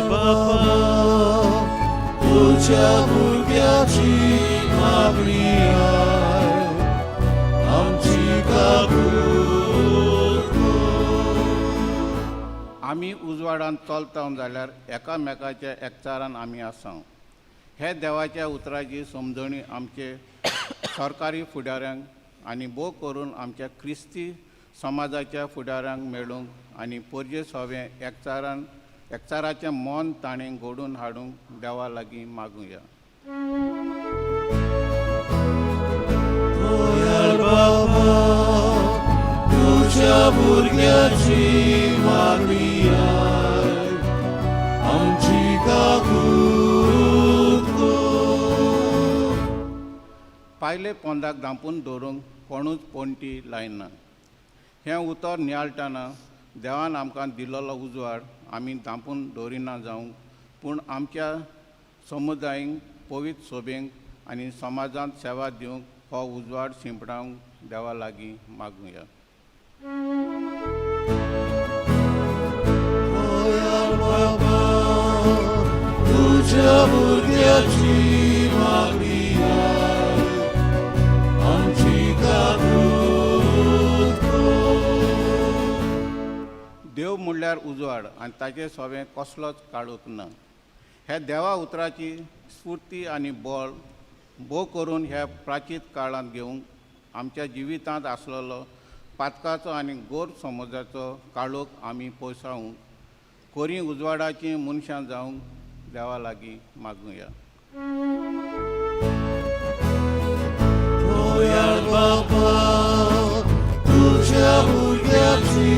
बापा, तुझ्या भुरग्याची मागणी आयक, आमची काकूत कर. आमी उजवाडान चलता जाल्यार एकामेकाच्या एकचारान आमी आसा. हे देवाच्या उतराची समजणी आमचे सरकारी फुडाऱ्यांक आनी भोव करून आमच्या क्रिस्ती समाजाच्या फुडाऱ्यांक मेळूंक आनी पोरजे सोवे एकचारान एकचाराचें मन ताणें घडोवन हाडूंक देवा लागीं मागुया. दयाळ बाबा, तुझ्या भुरग्याची मागणी आयक, आमची काकूत कर. पायले पोंदाक धांपून दवरूंक कोणूच पणटी लायना. हें उतर नियाळटना देवान आमकां दिल्लो उजवाड आमी धांपून दवरिना जावंक, पूण आमच्या समुदायीक पवित्र सोबेंक आनी समाजांत सेवा दिवंक हो उजवाड शिंपडावंक देवा लागीं मागुया. दयाळ बाबा, तुझ्या भुरग्याची मागणी आयक, आमची काकूत कर. देव म्हणल्यार उजवाड आनी ताचे सोबें कसलोच काळोख ना. ह्या देवा उतराची स्फूर्ती आनी बळ भोव करून ह्या प्राचीत काळांत घेवंक आमच्या जिवितांत आसलेलो पातकाचो आनी गोर समाजाचो काळोख आमी पयसावंक कोरी उजवाडाचीं मनशां जावंक देवा लागीं मागुया. दयाळ बाबा, तुझ्या भुरग्याची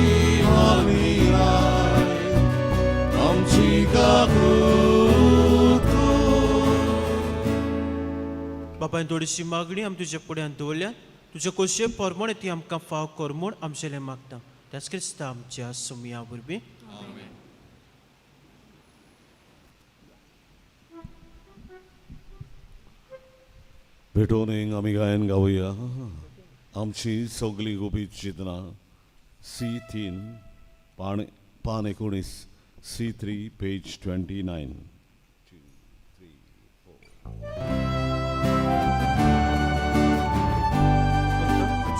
मागणी आयक, आमची काकूत कर. बापायन थोडीशी मागणी आमी तुज्या फुड्यान दवरल्या. तुज्या खोशये प्रमाणे ती आमकां फाव कर म्हूण आमचेलें मागता. त्याच क्रिस्ता आमच्या सोमया वरवीं. भेटोवन एक आमी गायन गावया. आमची सगळीं गुपीत चिंतनां, C3, पान पान 19, C3 page 29.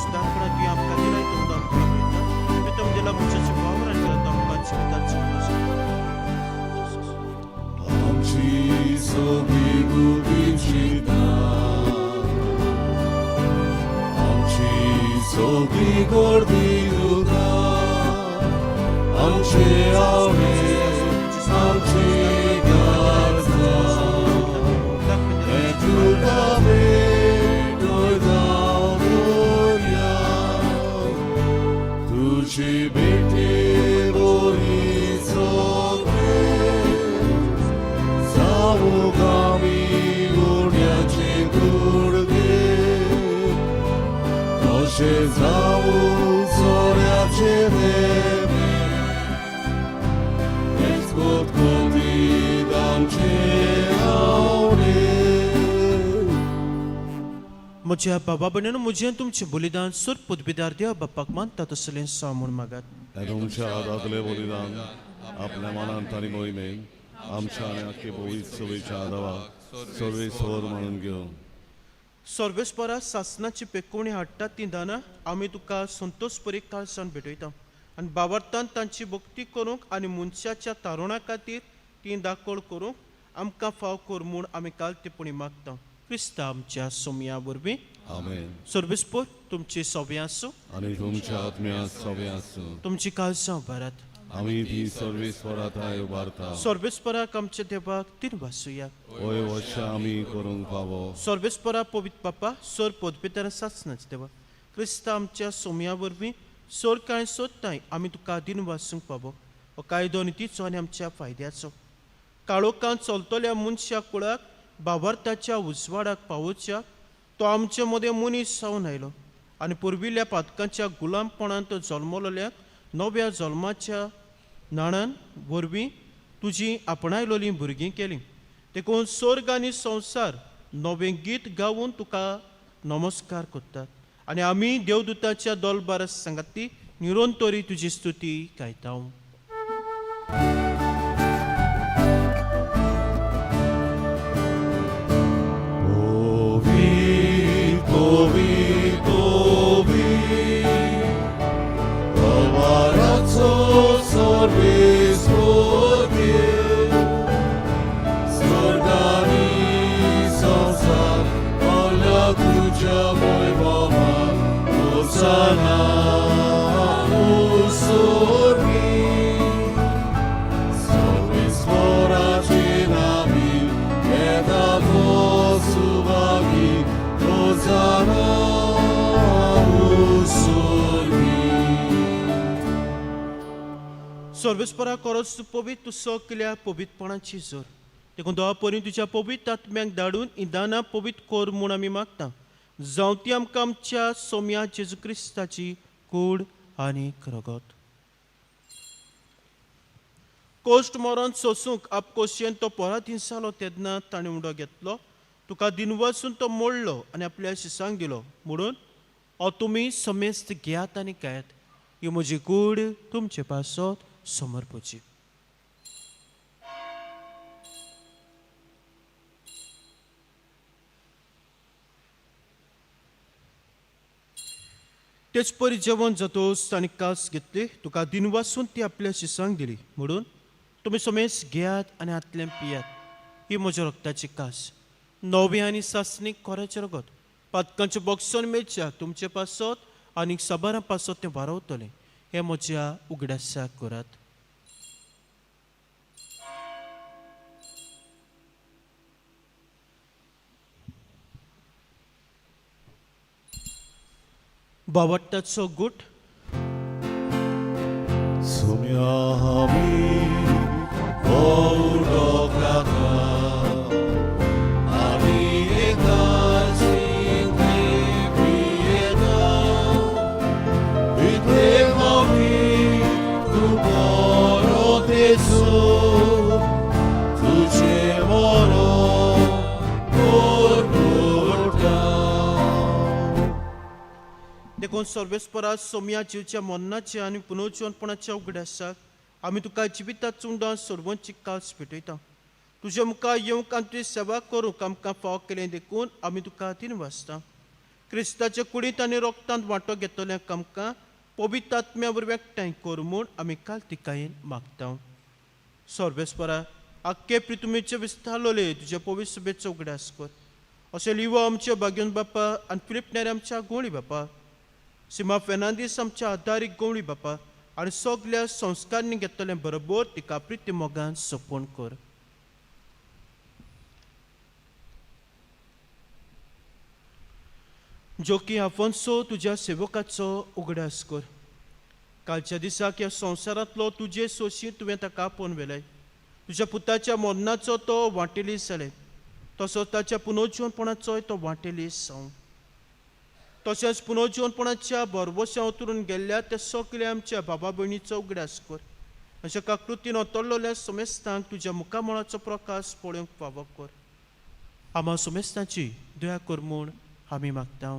सुदारपणा तुवें आमकां दिलाय तो आमकां मेळटा. तुवें दिला मनशाचे वावर आनी दिला तो आमकां जिविताचो. आमची सगळीं गुपीत चिंतनां, आमची सगळीं गर्दी दुकां, आमचे आवडे, आमची गरजां, हें तुका भेटयता दर्या. तुजी भेटे बरी सगळें जावूंक आमी उड्याचे कुडके, तशें जावूं सोऱ्याचे देवे, हेच कोतकोतीत आमचे आवडे. म्हज्या बाबा भयणीनो, म्हजें तुमचें बलिदान सुर पुदबीदार देव बाप्पाक मानता तसलें साव म्हूण मागात. हें तुमच्या हातांतलें बलिदान आपल्या मनांत आनी मोहिमेन आमच्या आनी आख्खे पवित्र सभेच्या आदावाक सर्वेस्वर म्हणून घेवन. सर्वेस्परा सासनाची पेकोवणी हाडटा ती दानां आमी तुका संतोष परी काळसान भेटयता आनी बाबर्तान तांची भक्ती करूंक आनी मनशाच्या तारुणा खातीर ती दाखोळ करूंक आमकां फाव कर म्हूण आमी काल टिप्पणी मागता. क्रिस्ता आमच्या सोमया वरवीं. आमेन. सर्वेस्पोर तुमची सोबें आसूं. आनी तुमच्या आत्म्या सोबें आसूं. तुमची काळजां उबारात. आमी ती सर्वेस्वराताय उबारता. सर्वेस्पराक आमच्या देवाक तीन वासुया. वय वर्षा आमी करूंक फावो. सर्वेस्परा पवित्र बापा सर पदवेतार सासनाच देवा क्रिस्ता आमच्या सोम्या वरवीं सोर कांय सोदताय आमी तुका दिन वासूंक पावो. हो कायदो नितीचो आनी आमच्या फायद्याचो. काळोखांत चलतल्या मनशा कुळाक बाबार्थाच्या उजवाडाक पावोवच्या तो आमचे मदें मनीस जावन आयलो आनी पुर्विल्ल्या पातकांच्या गुलामपणांत जल्मलोल्याक नव्या जल्माच्या नाणान वरवीं तुजी आपणायलोलीं भुरगीं केलीं. देखून स्वर्ग आनी संवसार नवें गीत गावन तुका नमस्कार करतात आनी आमी देवदूताच्या दोलबार सांगाती निरंतरी तुजी स्तुती गायता. कोवी कोवी कवाराचो सर्वेस्पर देव, स्वर्गानी संवसार भरला तुज्या वैभवान. होसाना उसोर्गी. सर्वेस्पराचे नामी येता तो सुभागी. होसाना उसोर्गी. सर्वेस्परा करस तूं पवित्र, तूं सगल्या पवित्रपणाची जोर. देखून देवा परी तुज्या पवित्र आत्म्याक धाडून इंदाना पवित्र कर म्हूण आमी मागता. जावं ती आमकां आमच्या सोम्या जेजू क्रिस्ताची कूड आनी रगत. कोश्ट मरण सोसूंक आपकोशयेन तो पराधीन जालो तेन्ना ताणें उडो घेतलो, तुका दिनवासून तो मोडलो आनी आपल्या शिसांक दिलो म्हणून हो तुमी समेस्त घेयात आनी गायात. ही म्हजी कूड तुमचे पासत समर्पची. तेच परी जेवण जातोच ताणें कास घेतली, तुका दिनवासून ती आपल्या शिसांक दिली म्हणून तुमी समेस घेयात आनी हातल्यान पियात. ही म्हज्या रक्ताची कास, नवें आनी सासणीक कोराचें रगत. पातकांचें बॉक्सन मेळच्या तुमचे पासत आनी साबारां पासत तें वारवतलें. हें म्हज्या उगडासाक करात. बावट्टाचो गुट. सोम्या आमी उडो खाता आनी एकाची पियेता. इतले फावटी तूं बरो तेजो, तुजें मरण परपरता. देखून सर्वेस्परा सोम्या जिवच्या मरणाच्या आनी पुनर्जिवनपणाच्या उगडासाक आमी तुका जिविता चुंडां सर्वांची कास पेटयता. तुज्या मुखार येवंक आनी तुजी सेवा करूंक आमकां फावो केलें देखून आमी तुका तीन वाचता. क्रिस्ताच्या कुडींत आनी रोगतांत वांटो घेतल्यांक आमकां पवित्र आत्म्या वरवीं एकठांय कर म्हूण आमी काल तिकायेन मागता. सर्वेस्परा आख्खे प्रितुमेचे विस्तारलोले तुज्या पवित्र सभेचो उगडास कर. अशें लिवो आमच्या भाग्योन बापा आनी फिलीप नेर आमच्या गोंवळी बापा, सीमा फेर्नांदीस आमच्या आदारीक गवळी बापा आनी सगल्या संस्कारांनी घेतलें बरोबर तिका प्रिती मोगान सोंपोवन कर. जोकी आफोन्सो तुज्या सेवकाचो उगडास कर. कालच्या दिसाक ह्या संवसारांतलो तुजे सोशी तुवें ताका आपोवन व्हेलें. तुज्या पुताच्या मरणाचो तो वांटेली जालें, तसोच ताच्या पुनर्जिवनपणाचोय तो वांटेली जावं. तशेंच पुनर्जिवनपणाच्या भरवश्या उतरून गेल्ल्या त्या सगल्या आमच्या बाबा भयणीचो उगडास कर. अशा काकृतीन अतरलेल्या समेस्तांक तुज्या मुखामळाचो प्रकाश पळोवंक फावो कर. आमा समेस्तांची दया कर म्हूण आमी मागता.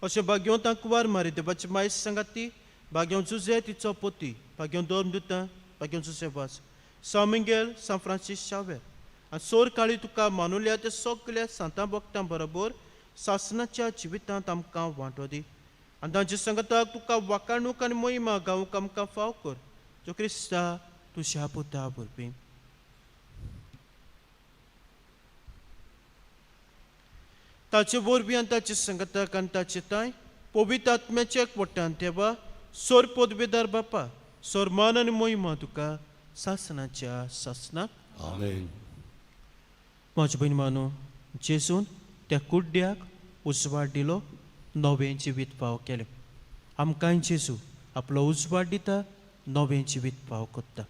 अशें भाग्यों तांकुवार मारी देवाची मायस सांगाती, भाग्यों जुजे तिचो पोती, भाग्यों दोन दुतां, भाग्यों जुजे वास, सान मिंगेल, सान फ्रांसीस शावेर आनी सोर काळी तुका मानुल्या त्या सगल्या सांतां भक्तां बरोबर सासनाच्या जिवितांत आमकां वांटो दी आनी तांचे सांगाताक तुका वाकाणूक आनी मोहिमा गावंक आमकां फाव कर. जो क्रिस्ता तुज्या पुता वरवीं. ताचे वरवीं आनी ताचे संगताक आनी ताचे तांय पवित्र आत्म्याच्या एकवटान देवा सोर पदवेदार बापा सोर मान आनी मोहिमा तुका सासनाच्या सासनाक. आमेन. म्हज्या भयण मानो जेजून त्या कुड्ड्याक उजवाड दिलो, नवें जिवीत फाव केलें. आमकांय जेजू आपलो उजवाड दिता, नवें जिवीत फाव करता.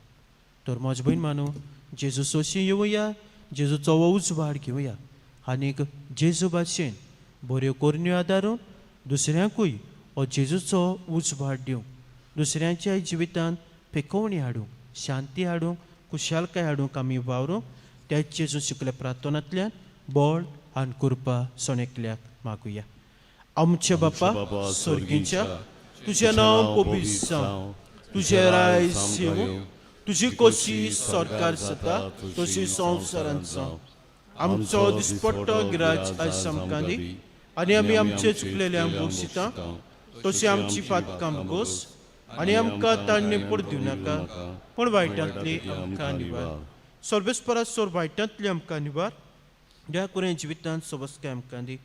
तर म्हज्या भयण मानो जेजू सोशी येवया, जेजूचो हो उजवाड घेवया आनीक जेजू भाशेन बऱ्यो करण्यो आदारून दुसऱ्यांकूय हो जेजूचो उजवाड दिवंक, दुसऱ्यांच्याय जिवितांत पेकोवणी हाडूंक, शांती हाडूंक, खुशालकाय हाडूंक आमी वावरूंक. त्या जेजू शिकल्या प्रार्थनांतल्यान बळ आनी कृपा सणेकल्याक मागुया. आमच्या बापा स्वर्गीच्या, तुजें नांव पवित्र जावं, तुजें राज येवं, तुजी कोशी सरकार जाता तशी संवसारांत जावं. आमचो दिसपट्टो गिराज आयज आमकां दी आनी आमी आमचे चुकलेल्यांक बक्षिता तशी आमची पातकां गोस आनी आमकां ताण्णे पड दिवं नाका, पूण वायटांतली आमकां निवार. सर्वेस्परा सोर वायटांतली आमकां निवार. ह्या कुरें जिवितांत सोबसकाय आमकां दी.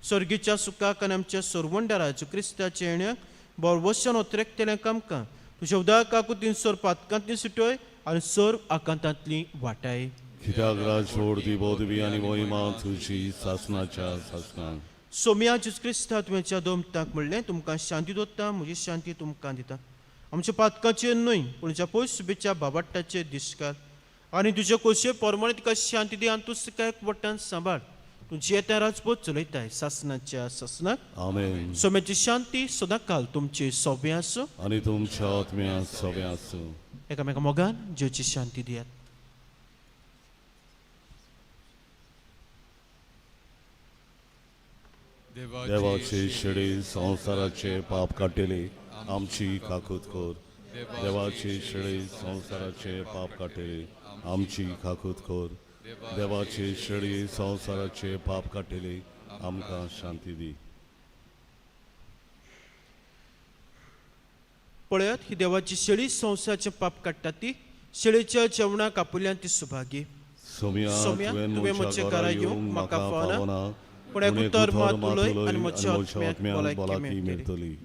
स्वर्गीच्या सुखाक आनी आमच्या सोरवंडाराचो क्रिस्ताच्या येण्याक बोरवशान ओतरेकतेल्यांक आमकां तुज्या उदक काकुतीन सोर पातकांतली सुटय आनी सोर आकांतांतली वाटाय. कित्याक राजवड ती पदवी आनी मोहिमा तुजी सासनाच्या सासनाक. सोम्या जेजू क्रिस्ता तुवेंच्या दोमताक म्हणलें, तुमकां शांती दोत्ता, म्हजी शांती तुमकां दिता. आमच्या पातकाचेर न्हय पूण ज्या पयस सुबेच्या बाबाट्टाचेर दिसकार आनी तुज्या कोशे परमाणे तुका शांती दी आनी तूं तुका एकवटान सांबाळ. तूं जियेता राजपूत चलयताय सासनाच्या सासनाक. आमेन. सोम्याची शांती सदां काल तुमचे सोबें आसूं आनी तुमच्या आत्म्या सोबें आसूं. एकामेका मोगान जेवची शांती दियात. देवाचे शेळी संवसाराचे पाप काडटले आमची काकूत कर. देवाचे शेळी संवसाराचे पाप काडटले आमची काकूत कर. देवाचे शेळी संवसाराचे पाप काडटले आमकां शांती दी. पळयात ही देवाची शेळी संवसाराचें पाप काडटा ती शेळीच्या जेवणाक आपुल्यान ती सुभागी. सोम्या, सोम्या, तुवें म्हज्या घरा येवंक म्हाका फावना, पूण एक उतर मात उलय आनी म्हज्या आत्म्याक भलायकी मेळटली. मेळटली.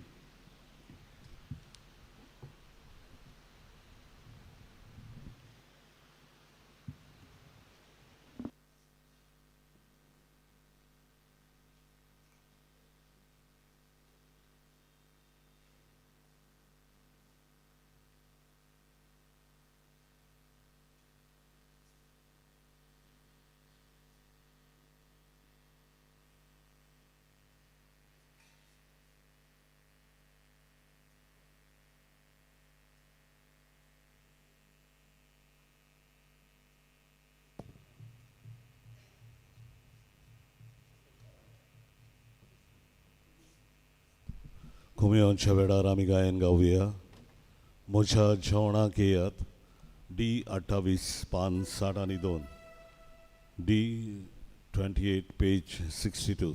कोमेयांच्या वेळार आमी गायन गावया. म्हज्या जेवणाक येयात. डी 28 पान 62, डी 28 पेज 62.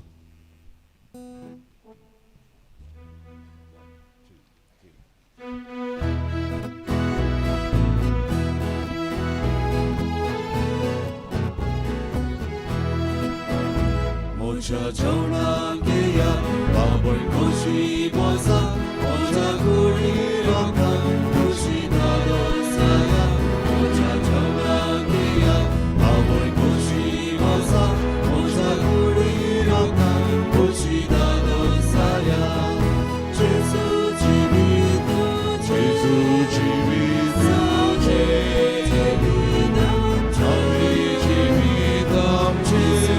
म्हज्या जेवणाक येयात, बाबय खोशी बसा, म्हज्या कुडी रोखां खुशी दादोसाया. म्हज्या जेवणाक येयात, बाबय खोशी बसा, म्हज्या कुडी रोखां खुशी दादोसाया. जेजू जिवीत, जेजू जिवीत, जिवीत आमचें, जिवीत आमचें.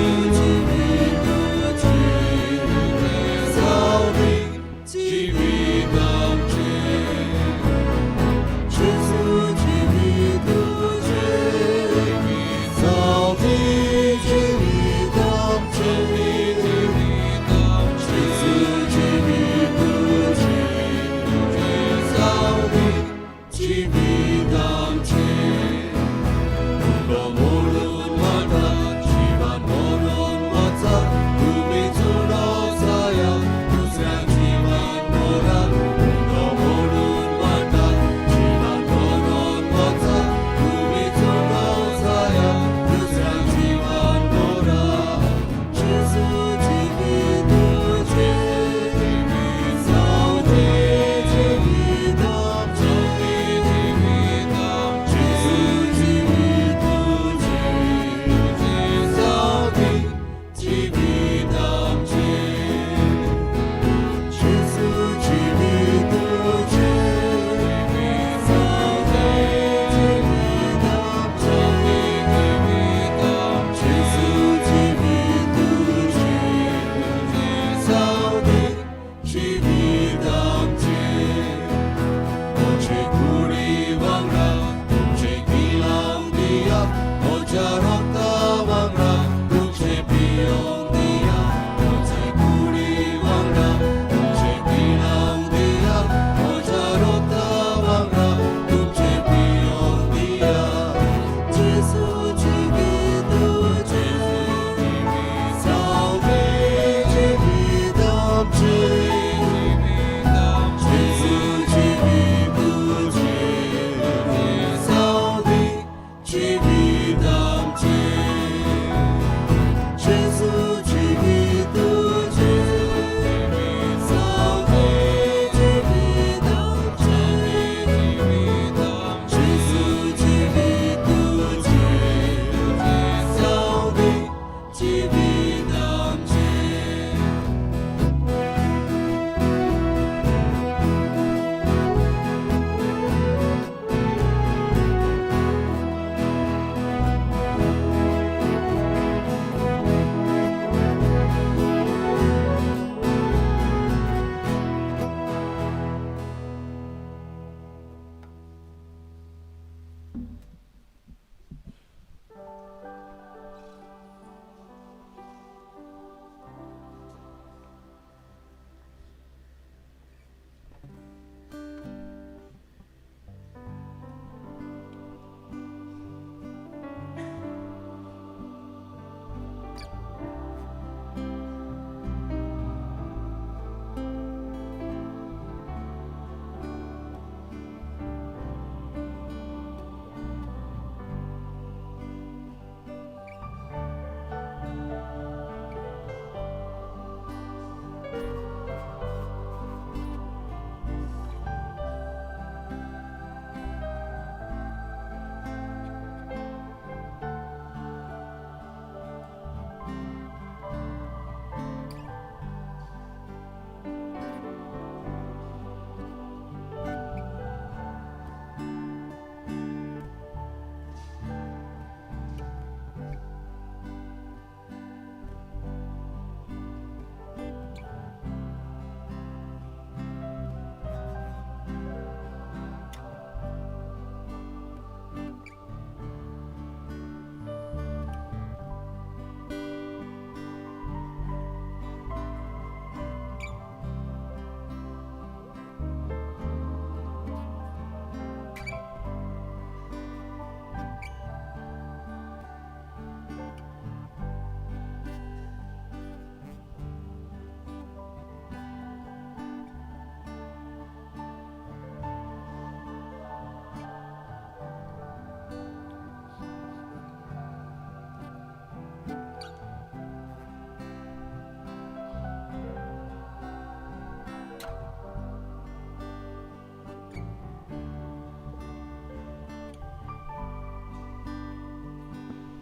म्हज्या रोगता वांगडा तुमचें पियोंक दिया, म्हजे कुडी वांगडा तुमचें पिणांक दिया, म्हज्या रोगता वांगडा तुमचें पियोंक दिया. जेजू जिवीत, जेजू जिवीत, सावदे जिवीत आमचें, जेजू जिवीत तुजें, सावदे जिवीत आमचें. जेजू जिवीत तुजें, सावदे जिवीत आमचें, जेजू जिवीत तुजें, सावदे जिवीत आमचें.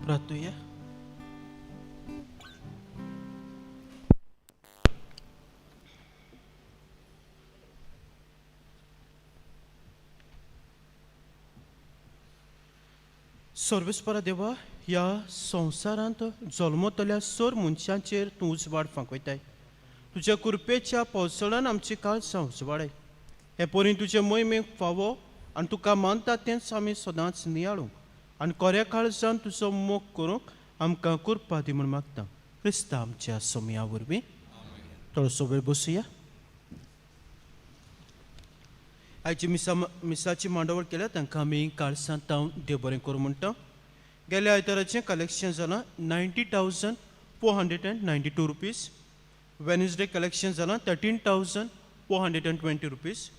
प्रार्थुया. सर्वेस्परा देवा, ह्या संवसारांत जल्मतल्या सर मनशांचेर तूं उजवाड फांकयताय. तुज्या कृपेच्या पावसाळ्यान आमची काळसां उजवाडाय. हे परी तुजे मोहिमेक फावो आनी तुका मानता तेंच आमी सदांच नियाळूंक आनी कोऱ्या काळजान तुजो मोग करूंक आमकां कृपा दी म्हूण मागता, क्रिस्ता आमच्या सोमया वरवीं. थोडोसो वेळ बसुया. आयची मिसा मिसाची मांडावळ केल्या तांकां आमी काळसांत तावन देव बरें करूं म्हणटा. गेल्या आयताराचें कलेक्शन जालां 90,492 rupees. Wednesday collection जालां 13,420 rupees.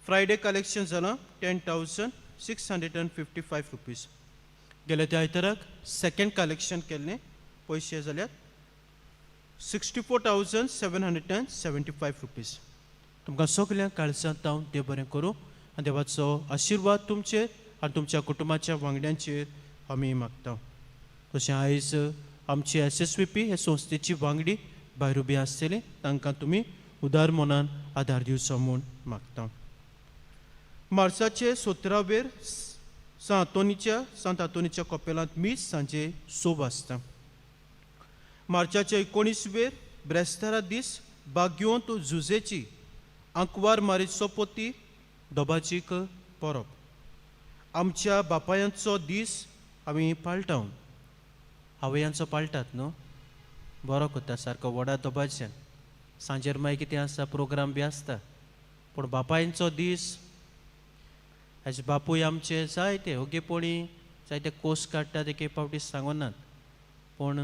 Friday collection जालां 10,655 rupees. गेल्या त्या आयताराक सेकंड कलेक्शन केल्लें पयशे जाल्यात 64,775 rupees. तुमकां सगल्यांक काळजांत हांव देव बरें करूं आनी देवाचो आशिर्वाद तुमचेर आनी तुमच्या कुटुंबाच्या वांगड्यांचेर आमी मागता. तशें आयज आमची एस एस वी पी हे संस्थेची वांगडी भायर उबी आसतली, तांकां तुमी उदार मनान आदार दिवचो म्हूण मागता. मार्चाचे 17वेर सांत आंतोनीच्या कपेलांत मीस सांजे 6 वाजता. मार्चाच्या 19वेर ब्रेस्तारा दीस बाग्योंत जुजेची आंकवार मारी सोपोती दोबाजीक परब. आमच्या बापायांचो दीस. आमी पाळटा. आवयांचो पाळटात न्हू, बरो करता सारको व्हडा दबाज्यान. सांजेर मागीर कितें आसता प्रोग्राम बी आसता, पूण बापायंचो दीस एज बापूय आमचे जायते ओगेपणी जायते कोस काडटात, एक एक फावटी सांगनात, पूण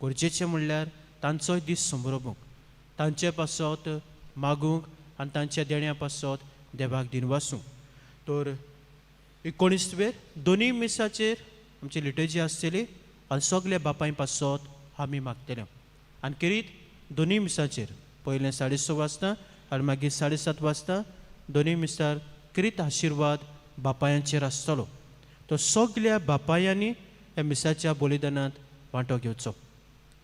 गरजेचें म्हणल्यार तांचोय दीस संभ्रमूंक, तांचे पासत मागूंक आनी तांच्या देण्या पासत देवाक दिनवासूंक. तर 19वेर दोनूय मिसाचेर आमची लिटर्जी आसतली आनी सगल्या बापाय पासत आमी मागतले. आनी खेरीत दोनूय मिसाचेर पयलें 6:30 वाजता आनी मागीर 7:30 वाजता दोनूय मिसार क्रीत आशिर्वाद बापायांचेर आसतलो. तो सगल्या बापायांनी ह्या मिसाच्या बलिदानांत वांटो घेवचो.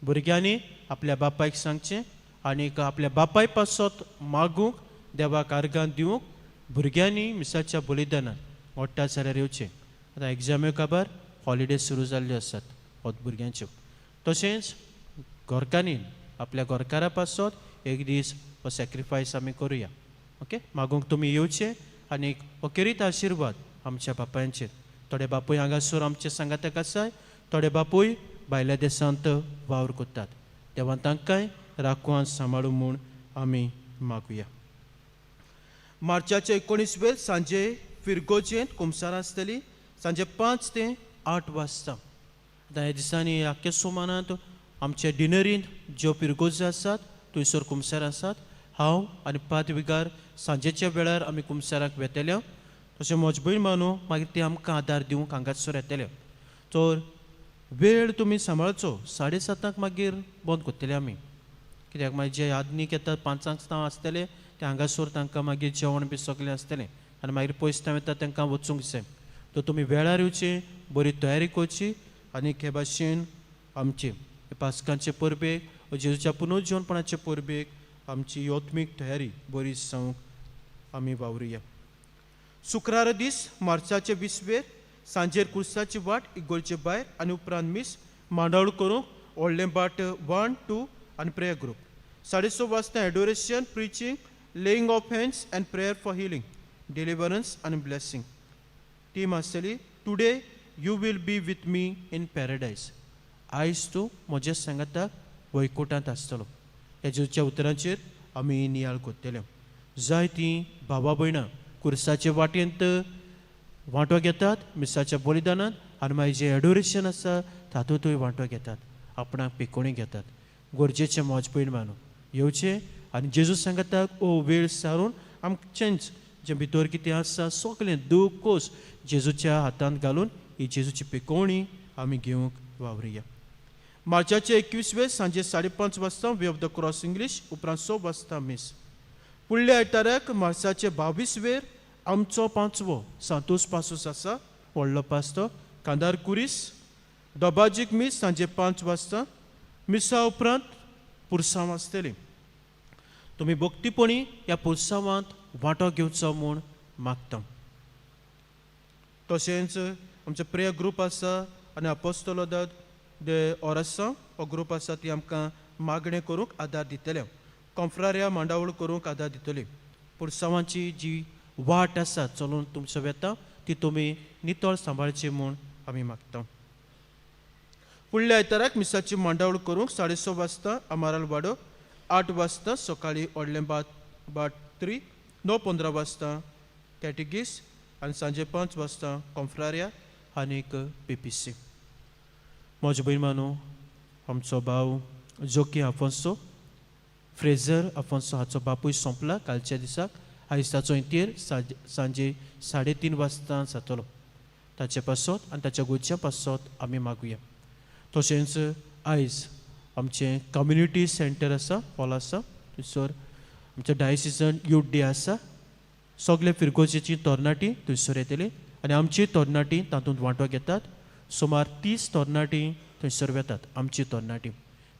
भुरग्यांनी आपल्या बापायक सांगचें आनीक आपल्या बापाय पासत मागूंक, देवाक आर्गां दिवंक भुरग्यांनी मिसाच्या बलिदानांत मोट्या जाल्यार येवचें. आतां एग्जाम्यो काबार हॉलिडे सुरू जाल्ल्यो आसात होत भुरग्यांच्यो. तशेंच घरकान्नीन आपल्या घरकारा पासत एक दीस हो सॅक्रिफायस आमी करुया. ओके, मागूंक तुमी येवचे आनी हो खेरीत आशिर्वाद आमच्या बापायांचेर. थोडे बापूय हांगासर आमचे सांगाताक आसाय, थोडे बापूय भायल्या देशांत वावर करतात. देवान तांकांय राखून सांबाळू म्हूण आमी मागुया. मार्चाचे 19वेर सांजे फिरगोजेंत कुमसारां आसतली, सांजे 5 ते 8 वाजता. आतां ह्या दिसांनी आख्ख्या सुमानांत आमच्या डिनरींत ज्यो पिरगोज्यो आसात थंयसर कुमसार आसात. हांव आनी पादविगार सांजेच्या वेळार आमी कुमसाराक वेतले. तशें म्हज भयण मानू मागीर ती आमकां आदार दिवंक हांगासर येतले. तर वेळ तुमी सांबाळचो, 7:30 मागीर बंद करतले आमी, कित्याक मागीर जे आदनीक येतात 5 आसतले ते हांगासर तांकां मागीर जेवण बी सगळें आसतलें आनी मागीर पयस येता तांकां वचूंक जाय. तर तुमी वेळार येवचे, बरी तयारी करची आनी हे भाशेन आमचे पास्कांचे परबेक, जेजूच्या पुनर्जीवनपणाचे परबेक आमची योत्मीक तयारी बरी जावंक आमी वावरुया. शुक्रार दीस मार्चाचे 20वेर सांजेर कुर्साची वाट इगोलचे भायर आनी उपरांत मीस मांडावळ करूंक व्हडलें बाट 1, 2 आनी प्रेयर ग्रूप. 6:30 वाजता adoration, preaching, laying of hands and prayer for healing, deliverance आनी ब्लेसींग. टीम आसतली today you will be with me in paradise. आयज तूं म्हज्या सांगाताक वैकुटांत आसतलो. ह्या जेजूच्या उतरांचेर आमी नियाळ करतले. जायतीं भावा भयणां कुर्साचे वाटेंत वांटो घेतात मिसाच्या बलिदानांत आनी मागीर जें एडोरेशन आसा तातूंतूय वांटो घेतात, आपणाक पिकोणी घेतात. गरजेचें म्हज भयण मानू येवचें आनी जेजू सांगाताक ओ वेळ सारून आमचेंच जें भितर कितें आसा सगळें दूख कोस जेजूच्या हातांत घालून ही जेजूची पिकोवणी आमी घेवंक वावरुया. मार्चाचे 21वे सांजे 5:30 वाजता way of the cross English, उपरांत 6 वाजता मीस. फुडल्या आयताराक मार्चाचे 22वेर आमचो पांचवो सांतोस पासूस आसा, व्हडलो पास्तो कांदार कुरीस दबाजीक मीस सांजे 5 वाजता. मिसा उपरांत पुरसांव आसतली. तुमी भक्तीपणी ह्या पुरसांवांत वांटो घेवचो म्हूण मागता. तशेंच आमचो प्रेयर ग्रूप आसा आनी अपोस्तलोदाद दे ओरसां हो ग्रूप आसा, ती आमकां मागणें करूंक आदार दितले, कोंफ्रार्या मांडावळ करूंक आदार दितली. पुरसांवाची जी वाट आसा चलून तुमचो वेता ती तुमी नितळ सांबाळची म्हूण आमी मागता. फुडल्या आयताराक मिसाची मांडावळ करूंक 6:30 वाजता अमाराल वाडो, 8 वाजता सकाळीं व्हडलें बाट बाट 3, 9:15 वाजता कॅटिगीस आनी सांजे 5 वाजता कोंफ्रार्या आनीक पीपीसी. म्हज्या भयण मानू, आमचो भाव जोकी आफोन्सो, फ्रेझर आफोन्सो हाचो बापूय सोंपला कालच्या दिसाक. आयज ताचो इंतेर सांजे 3:30 वाजता जातलो. ताचे पासत आनी ताच्या गोच्या पासत आमी मागुया. तशेंच आयज आमचें कम्युनिटी सेंटर आसा, हॉल आसा, थंयसर आमचें डायसिजन यूथ डे आसा. सगळे फिरगोजेची तरणाटी थंयसर येतली आनी आमची तरणाटी तातूंत वांटो घेतात. सुमार 30 तरणाटी थंयसर वेतात आमची तरणाटी.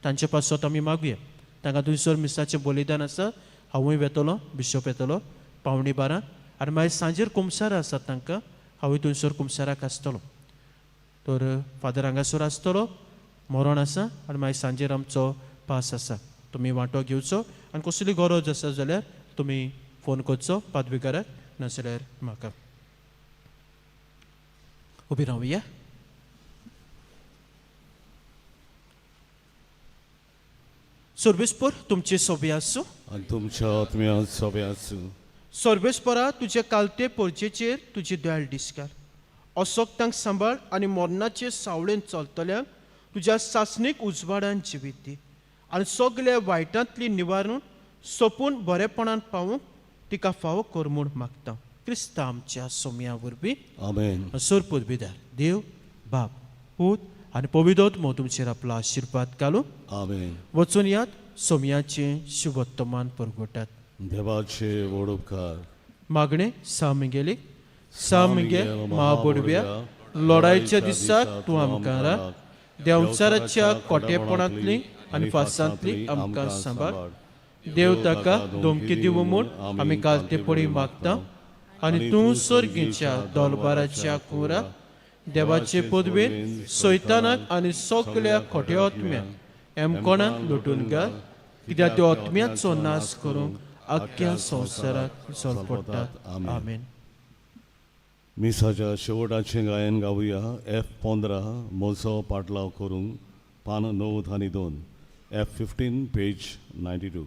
तांचे पासत आमी मागुया. तांकां थंयसर मिसाचें बलिदान आसा. हांवूय वेतलो, बिशप येतलो 11:45 आनी मागीर सांजेर कुमसार आसात तांकां, हांवूय थंयसर कुमसाराक आसतलो. तर फादर हांगासर आसतलो, मरण आसा आनी मागीर सांजेर आमचो पास आसा. तुमी वांटो घेवचो आनी कसली गरज आसा जाल्यार तुमी फोन करचो पादविगाराक नाजाल्यार म्हाका. उबी रावया. सर्वेस्पर तुमचे सोबे आसूं. आनी तुमच्या आत्म्यांत सोबे आसूं. सर्वेस्परा, तुजे कालते पोरचेचेर तुजी दयाळ दिसकार, असोक्तांक सांबाळ आनी मरणाचे सावळेन चलतल्यांक तुज्या सासणीक उजवाडान जिवीत दी आनी सगल्या वायटांतली निवारून सोंपून बरेपणान पावूंक तिका फावो कर म्हूण मागता, क्रिस्ता आमच्या सोमया वरवीं. आमेन. सोर पदवीदार देव बाप, पूत आनी पविदोत्मो तुमचेर आपलो आशिर्वाद घालूं. आमेन. वचून यात, सोमयाचें शुभोत्तमान परगटात. देवाचे व्हड उपकार. मागणें सामगेली. सामगे महाबोडव्या, लढायच्या दिसाक तूं आमकां राख. देंवचाराच्या कोटेपणांतली आनी फासांतली आमकां सांबाळ. देव ताका धमकी दिवं म्हूण आमी कालतेपणी मागता आनी तूं सर्गीच्या दोलबाराच्या कुरा देवाचे पदवेन सैतानाक आनी सगल्या खोट्या आत्म्याक एमकोणाक लुटून घाल, कित्याक त्या आत्म्याचो नाश करूंक आख्ख्या संवसाराक जोल पडटात. आमेन. मिसाच्या शेवटाचें गायन गावया, एफ 15, म्हजो पाटलाव करूंक, पान 92, एफ 15, पेज 92.